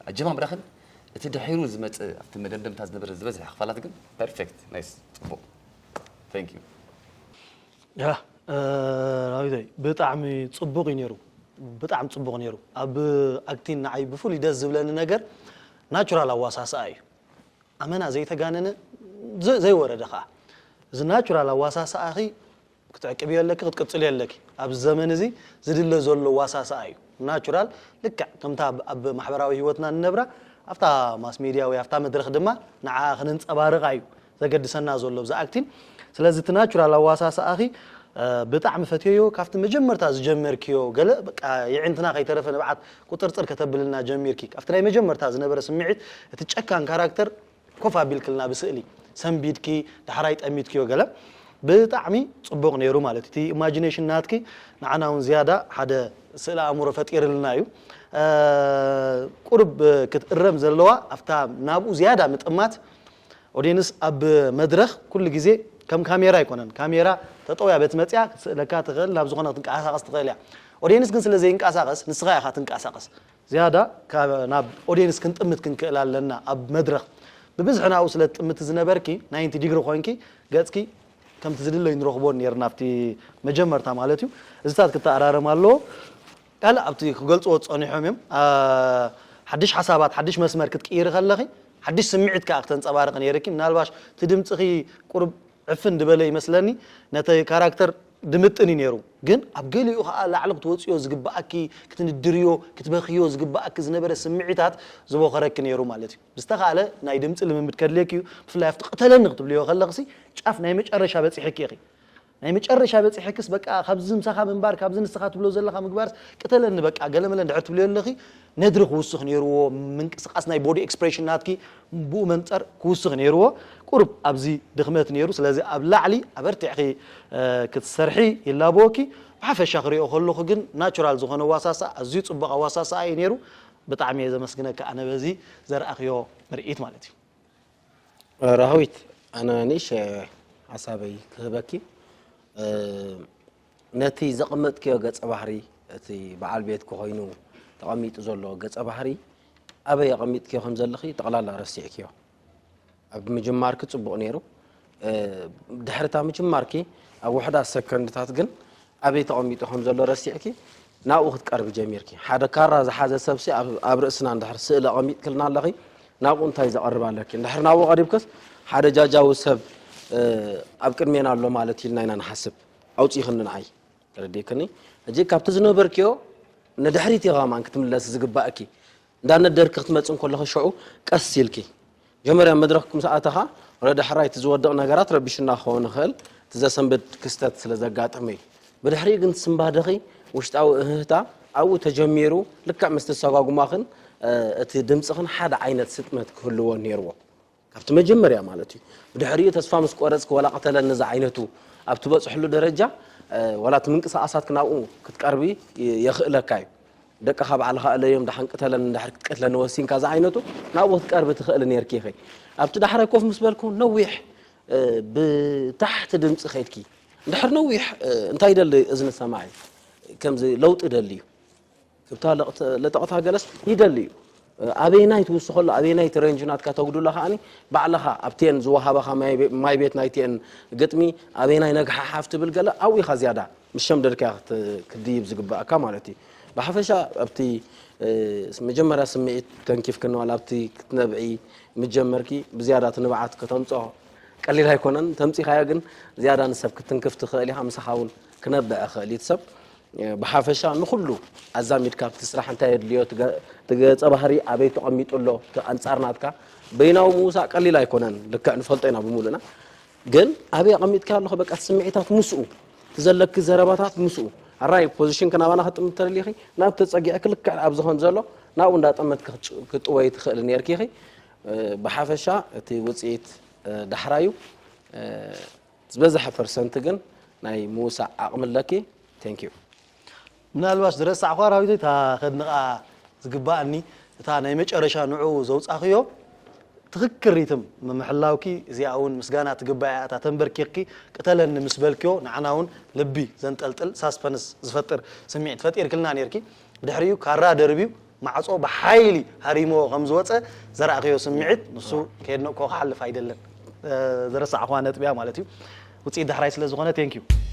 ኣጀማምራኽን እቲ ድሒሩ ዝመጽእ ኣብቲ መደምደምታ ዝነበረ ዝበዝሐ ክፋላት ግን ፐርፌክት ናይስ ጽቡቕ። Thank you። ያ ራዊተይ ብጣዕሚ ጽቡቕ እዩ ነይሩ። ብጣዕሚ ጽቡቕ ነይሩ። ኣብ ኣክቲን ንዓይ ብፍሉይ ደስ ዝብለኒ ነገር ናቹራል ኣዋሳስኣ እዩ። ኣመና ዘይተጋነነ ዘይወረደ ከዓ እዚ ናቹራል ኣዋሳስኣኺ ክትዕቅብዮ ኣለኪ ክትቅፅልዮ ኣለኪ ኣብዚ ዘመን እዚ ዝድለ ዘሎ ዋሳስኣ እዩ ናቹራል ልክዕ ከምታ ኣብ ማሕበራዊ ህይወትና ንነብራ ኣብታ ማስ ሚድያ ወይ ኣብታ መድረክ ድማ ንዓ ክንንፀባርቃ እዩ ዘገድሰና ዘሎ ብዚ ኣክቲን ስለዚ እቲ ናቹራል ኣዋሳስኣኺ ብጣዕሚ ፈትየዮ ካብቲ መጀመርታ ዝጀመርክዮ ገለ በቃ የዒንትና ከይተረፈ ንብዓት ቁጥርጥር ከተብልና ጀሚርኪ ካብቲ ናይ መጀመርታ ዝነበረ ስምዒት እቲ ጨካን ካራክተር ኮፍ ኣቢልክልና ብስእሊ ሰንቢድኪ ዳሕራይ ጠሚትክዮ ገለ ብጣዕሚ ፅቡቕ ነይሩ ማለት እዩ። እቲ ኢማጂኔሽን ናትኪ ንዓና እውን ዝያዳ ሓደ ስእሊ ኣእምሮ ፈጢርልና እዩ። ቁሩብ ክትእረም ዘለዋ ኣብታ ናብኡ ዝያዳ ምጥማት ኦዲየንስ ኣብ መድረኽ ኩሉ ግዜ ከም ካሜራ ኣይኮነን። ካሜራ ተጠውያ በቲ መፅያ ክትስእለካ ትኽእል፣ ናብ ዝኾነ ክትንቀሳቐስ ትኽእል እያ። ኦዲየንስ ግን ስለ ዘይንቀሳቐስ ንስኻ ኢኻ ትንቀሳቐስ። ዝያዳ ናብ ኦዲየንስ ክንጥምት ክንክእል ኣለና ኣብ መድረኽ ብብዝሒ ናብኡ ስለ ትጥምቲ ዝነበርኪ ናይንቲ ዲግሪ ኮይንኪ ገፅኪ ከምቲ ዝድለዩ ንረኽቦ ነርና ኣብቲ መጀመርታ ማለት እዩ እዚታት ክተኣራረም ኣለዎ ካልእ ኣብቲ ክገልፅዎ ፀኒሖም እዮም ሓድሽ ሓሳባት ሓድሽ መስመር ክትቅይሪ ከለኺ ሓድሽ ስምዒት ከዓ ክተንፀባርቂ ነይርኪ ምናልባሽ እቲ ድምፅኺ ቁሩብ ዕፍን ዝበለ ይመስለኒ ነቲ ካራክተር ድምጥን እዩ ነይሩ ግን ኣብ ገሊኡ ከዓ ላዕሊ ክትወፅዮ ዝግበኣኪ ክትንድርዮ ክትበኽዮ ዝግበኣኪ ዝነበረ ስምዒታት ዝበኸረኪ ነይሩ ማለት እዩ ብዝተኻእለ ናይ ድምፂ ልምምድ ከድልየኪ እዩ ብፍላይ ኣብቲ ቅተለኒ ክትብልዮ ከለኽሲ ጫፍ ናይ መጨረሻ በፂሕኪ ኢኺ ናይ መጨረሻ በፂሕክስ በቃ ካብዚ ምሳኻ ምንባር ካብዚ ንስኻ ትብሎ ዘለኻ ምግባርስ ቅተለኒ በቃ ገለመለ እንድሕር ትብልዮ ኣለኺ ነድሪ ክውስኽ ነይርዎ ምንቅስቃስ ናይ ቦዲ ኤክስፕሬሽን ናትኪ ብኡ መንፀር ክውስኽ ነይርዎ ቁሩብ ኣብዚ ድኽመት ነይሩ ስለዚ ኣብ ላዕሊ ኣበርቲዕኺ ክትሰርሒ ይላበወኪ ብሓፈሻ ክሪኦ ከለኹ ግን ናቹራል ዝኾነ ዋሳሳ ኣዝዩ ፅቡቕ ኣዋሳሳ እዩ ነይሩ ብጣዕሚ እየ ዘመስግነካ ኣነ በዚ ዘርኣኽዮ ምርኢት ማለት እዩ ራህዊት ኣነ ንሽ ሓሳበይ ክህበኪ ነቲ ዘቐመጥክዮ ገጸ ባህሪ እቲ በዓል ቤትኪ ኮይኑ ተቐሚጡ ዘሎ ገጸ ባህሪ ኣበይ ኣቐሚጥክዮ ከም ዘለኺ ጠቕላላ ረሲዕክዮ። ኣብ ምጅማርኪ ጽቡቕ ነይሩ። ድሕርታ ምጅማርኪ ኣብ ውሕዳት ሰከንድታት ግን ኣበይ ተቐሚጡ ከም ዘሎ ረሲዕኪ ናብኡ ክትቀርቢ ጀሚርኪ። ሓደ ካራ ዝሓዘ ሰብሲ ኣብ ርእስና እንድሕር ስእሊ ኣቐሚጥክልና ኣለኺ፣ ናብኡ እንታይ ዘቐርብ ኣለኪ? እንድሕር ናብኡ ቀሪብክስ ሓደ ጃጃዊ ሰብ ኣብ ቅድሜና ኣሎ ማለት ኢልና ኢና ንሓስብ። ኣውጺእኽኒ ንዓይ። ተረዲእክኒ? ሕጂ ካብቲ ዝነበርክዮ ንድሕሪት ኢኻ ከማን ክትምለስ ዝግባእኪ። እንዳነደርኪ ክትመጽእ እንከለኺ ሽዑ ቀስ ኢልኪ መጀመርያ መድረኽ ምስ ኣተኻ ወረ ዳሕራይ እቲ ዝወድቕ ነገራት ረቢሽና ክኸውን ይኽእል፣ እቲ ዘሰንብድ ክስተት ስለ ዘጋጠመ እዩ። ብድሕሪኡ ግን ስንባደኺ ውሽጣዊ እህህታ ኣብኡ ተጀሚሩ ልክዕ ምስ ተሰጓጉማኽን እቲ ድምፅኽን ሓደ ዓይነት ስጥመት ክህልዎ ነይርዎ። ካብቲ መጀመርያ ማለት እዩ። ብድሕሪኡ ተስፋ ምስ ቆረፅኪ ወላ ቅተለኒ ዝዓይነቱ ኣብ ትበፅሕሉ ደረጃ ወላ እቲ ምንቅስቃሳትኪ ናብኡ ክትቀርቢ የኽእለካ እዩ። ደቅኻ ባዕልኻ እለዮም ደሓን ቅተለን እንድሕር ክትቀትለኒ ወሲንካ ዝዓይነቱ ናብኡ ክትቀርቢ ትኽእሊ ነርኪ ኢኺ። ኣብቲ ዳሕራይ ኮፍ ምስ በልኩ ነዊሕ ብታሕቲ ድምፂ ከይድኪ እንድሕር ነዊሕ እንታይ ይደሊ እዝኒ ሰማዒ ከምዚ ለውጢ ደሊ እዩ። ክብታ ለጠቕታ ገለስ ይደሊ እዩ። ኣበየናይ ትውስኸሉ ኣበየናይ እቲ ሬንጅ ናትካ ተጉድሎ ከዓኒ ባዕልኻ ኣብቲየን ዝወሃበኻ ማይ ቤት ናይቲየን ግጥሚ ኣበየናይ ነግሓሓፍ ትብል ገለ ኣብኡ ኢኻ ዝያዳ ምስ ሸምደድካ ክትድይብ ዝግባእካ ማለት እዩ። ብሓፈሻ ኣብቲ መጀመርያ ስምዒት ተንኪፍክኒ ዋላ ኣብቲ ክትነብዒ ምጀመርኪ ብዝያዳ እቲ ንብዓት ከተምፅኦ ቀሊል ኣይኮነን። ተምፂኻዮ ግን ዝያዳ ንሰብ ክትንክፍ ትኽእል ኢኻ። ምሳኻ እውን ክነብዕ ይኽእል እዩ እቲ ሰብ። ብሓፈሻ ንኹሉ ኣዛሚድካ ኣብቲ ስራሕ እንታይ የድልዮ፣ እቲ ገ- እቲ ገጸ ባህሪ ኣበይ ተቐሚጡ ኣሎ፣ እቲ ኣንጻር ናትካ በይናዊ ምውሳእ ቀሊል ኣይኮነን። ልክዕ ንፈልጦ ኢና ብምሉእና። ግን ኣበይ ኣቐሚጥካ ኣለኹ በቃ እቲ ስምዒታት ምስኡ፣ እቲ ዘለኪ ዘረባታት ምስኡ። ኣራይ ፖዚሽን ከናባና ክጥምት ተደሊኺ ናብ ተጸጊዕኪ ልክዕ ኣብዚ ከም ዘሎ ናብኡ እንዳጠመትኪ ክትጽ- ክትጥወይ ትኽእሊ ነርኪ ኢኺ። ብሓፈሻ እቲ ውጽኢት ዳሕራዩ። ዝበዝሐ ፐርሰንት ግን ናይ ምውሳእ ዓቕሚ ኣለኪ። Thank you። ምናልባሽ ዝረሳዕኳ ራዊተይ እታ ከድንቓ ዝግባኣኒ እታ ናይ መጨረሻ ንዑ ዘውፃኽዮ ትኽክል ሪትም ምምሕላውኪ እዚኣ እውን ምስጋና ትግባእ እያ። እታ ተንበርኪኽኪ ቅተለኒ ምስ በልክዮ ንዓና እውን ልቢ ዘንጠልጥል ሳስፐንስ ዝፈጥር ስምዒት ፈጢርክልና ነርኪ። ብድሕሪኡ ካራ ደርብዩ ማዕጾ ብሓይሊ ሃሪሞ ከም ዝወፀ ዘርኣኽዮ ስምዒት ንሱ ከየድነቅኮ ክሓልፍ ኣይደለን። ዝረሳዕኳ ነጥብያ ማለት እዩ። ውፅኢት ዳሕራይ ስለ ዝኾነ thank you።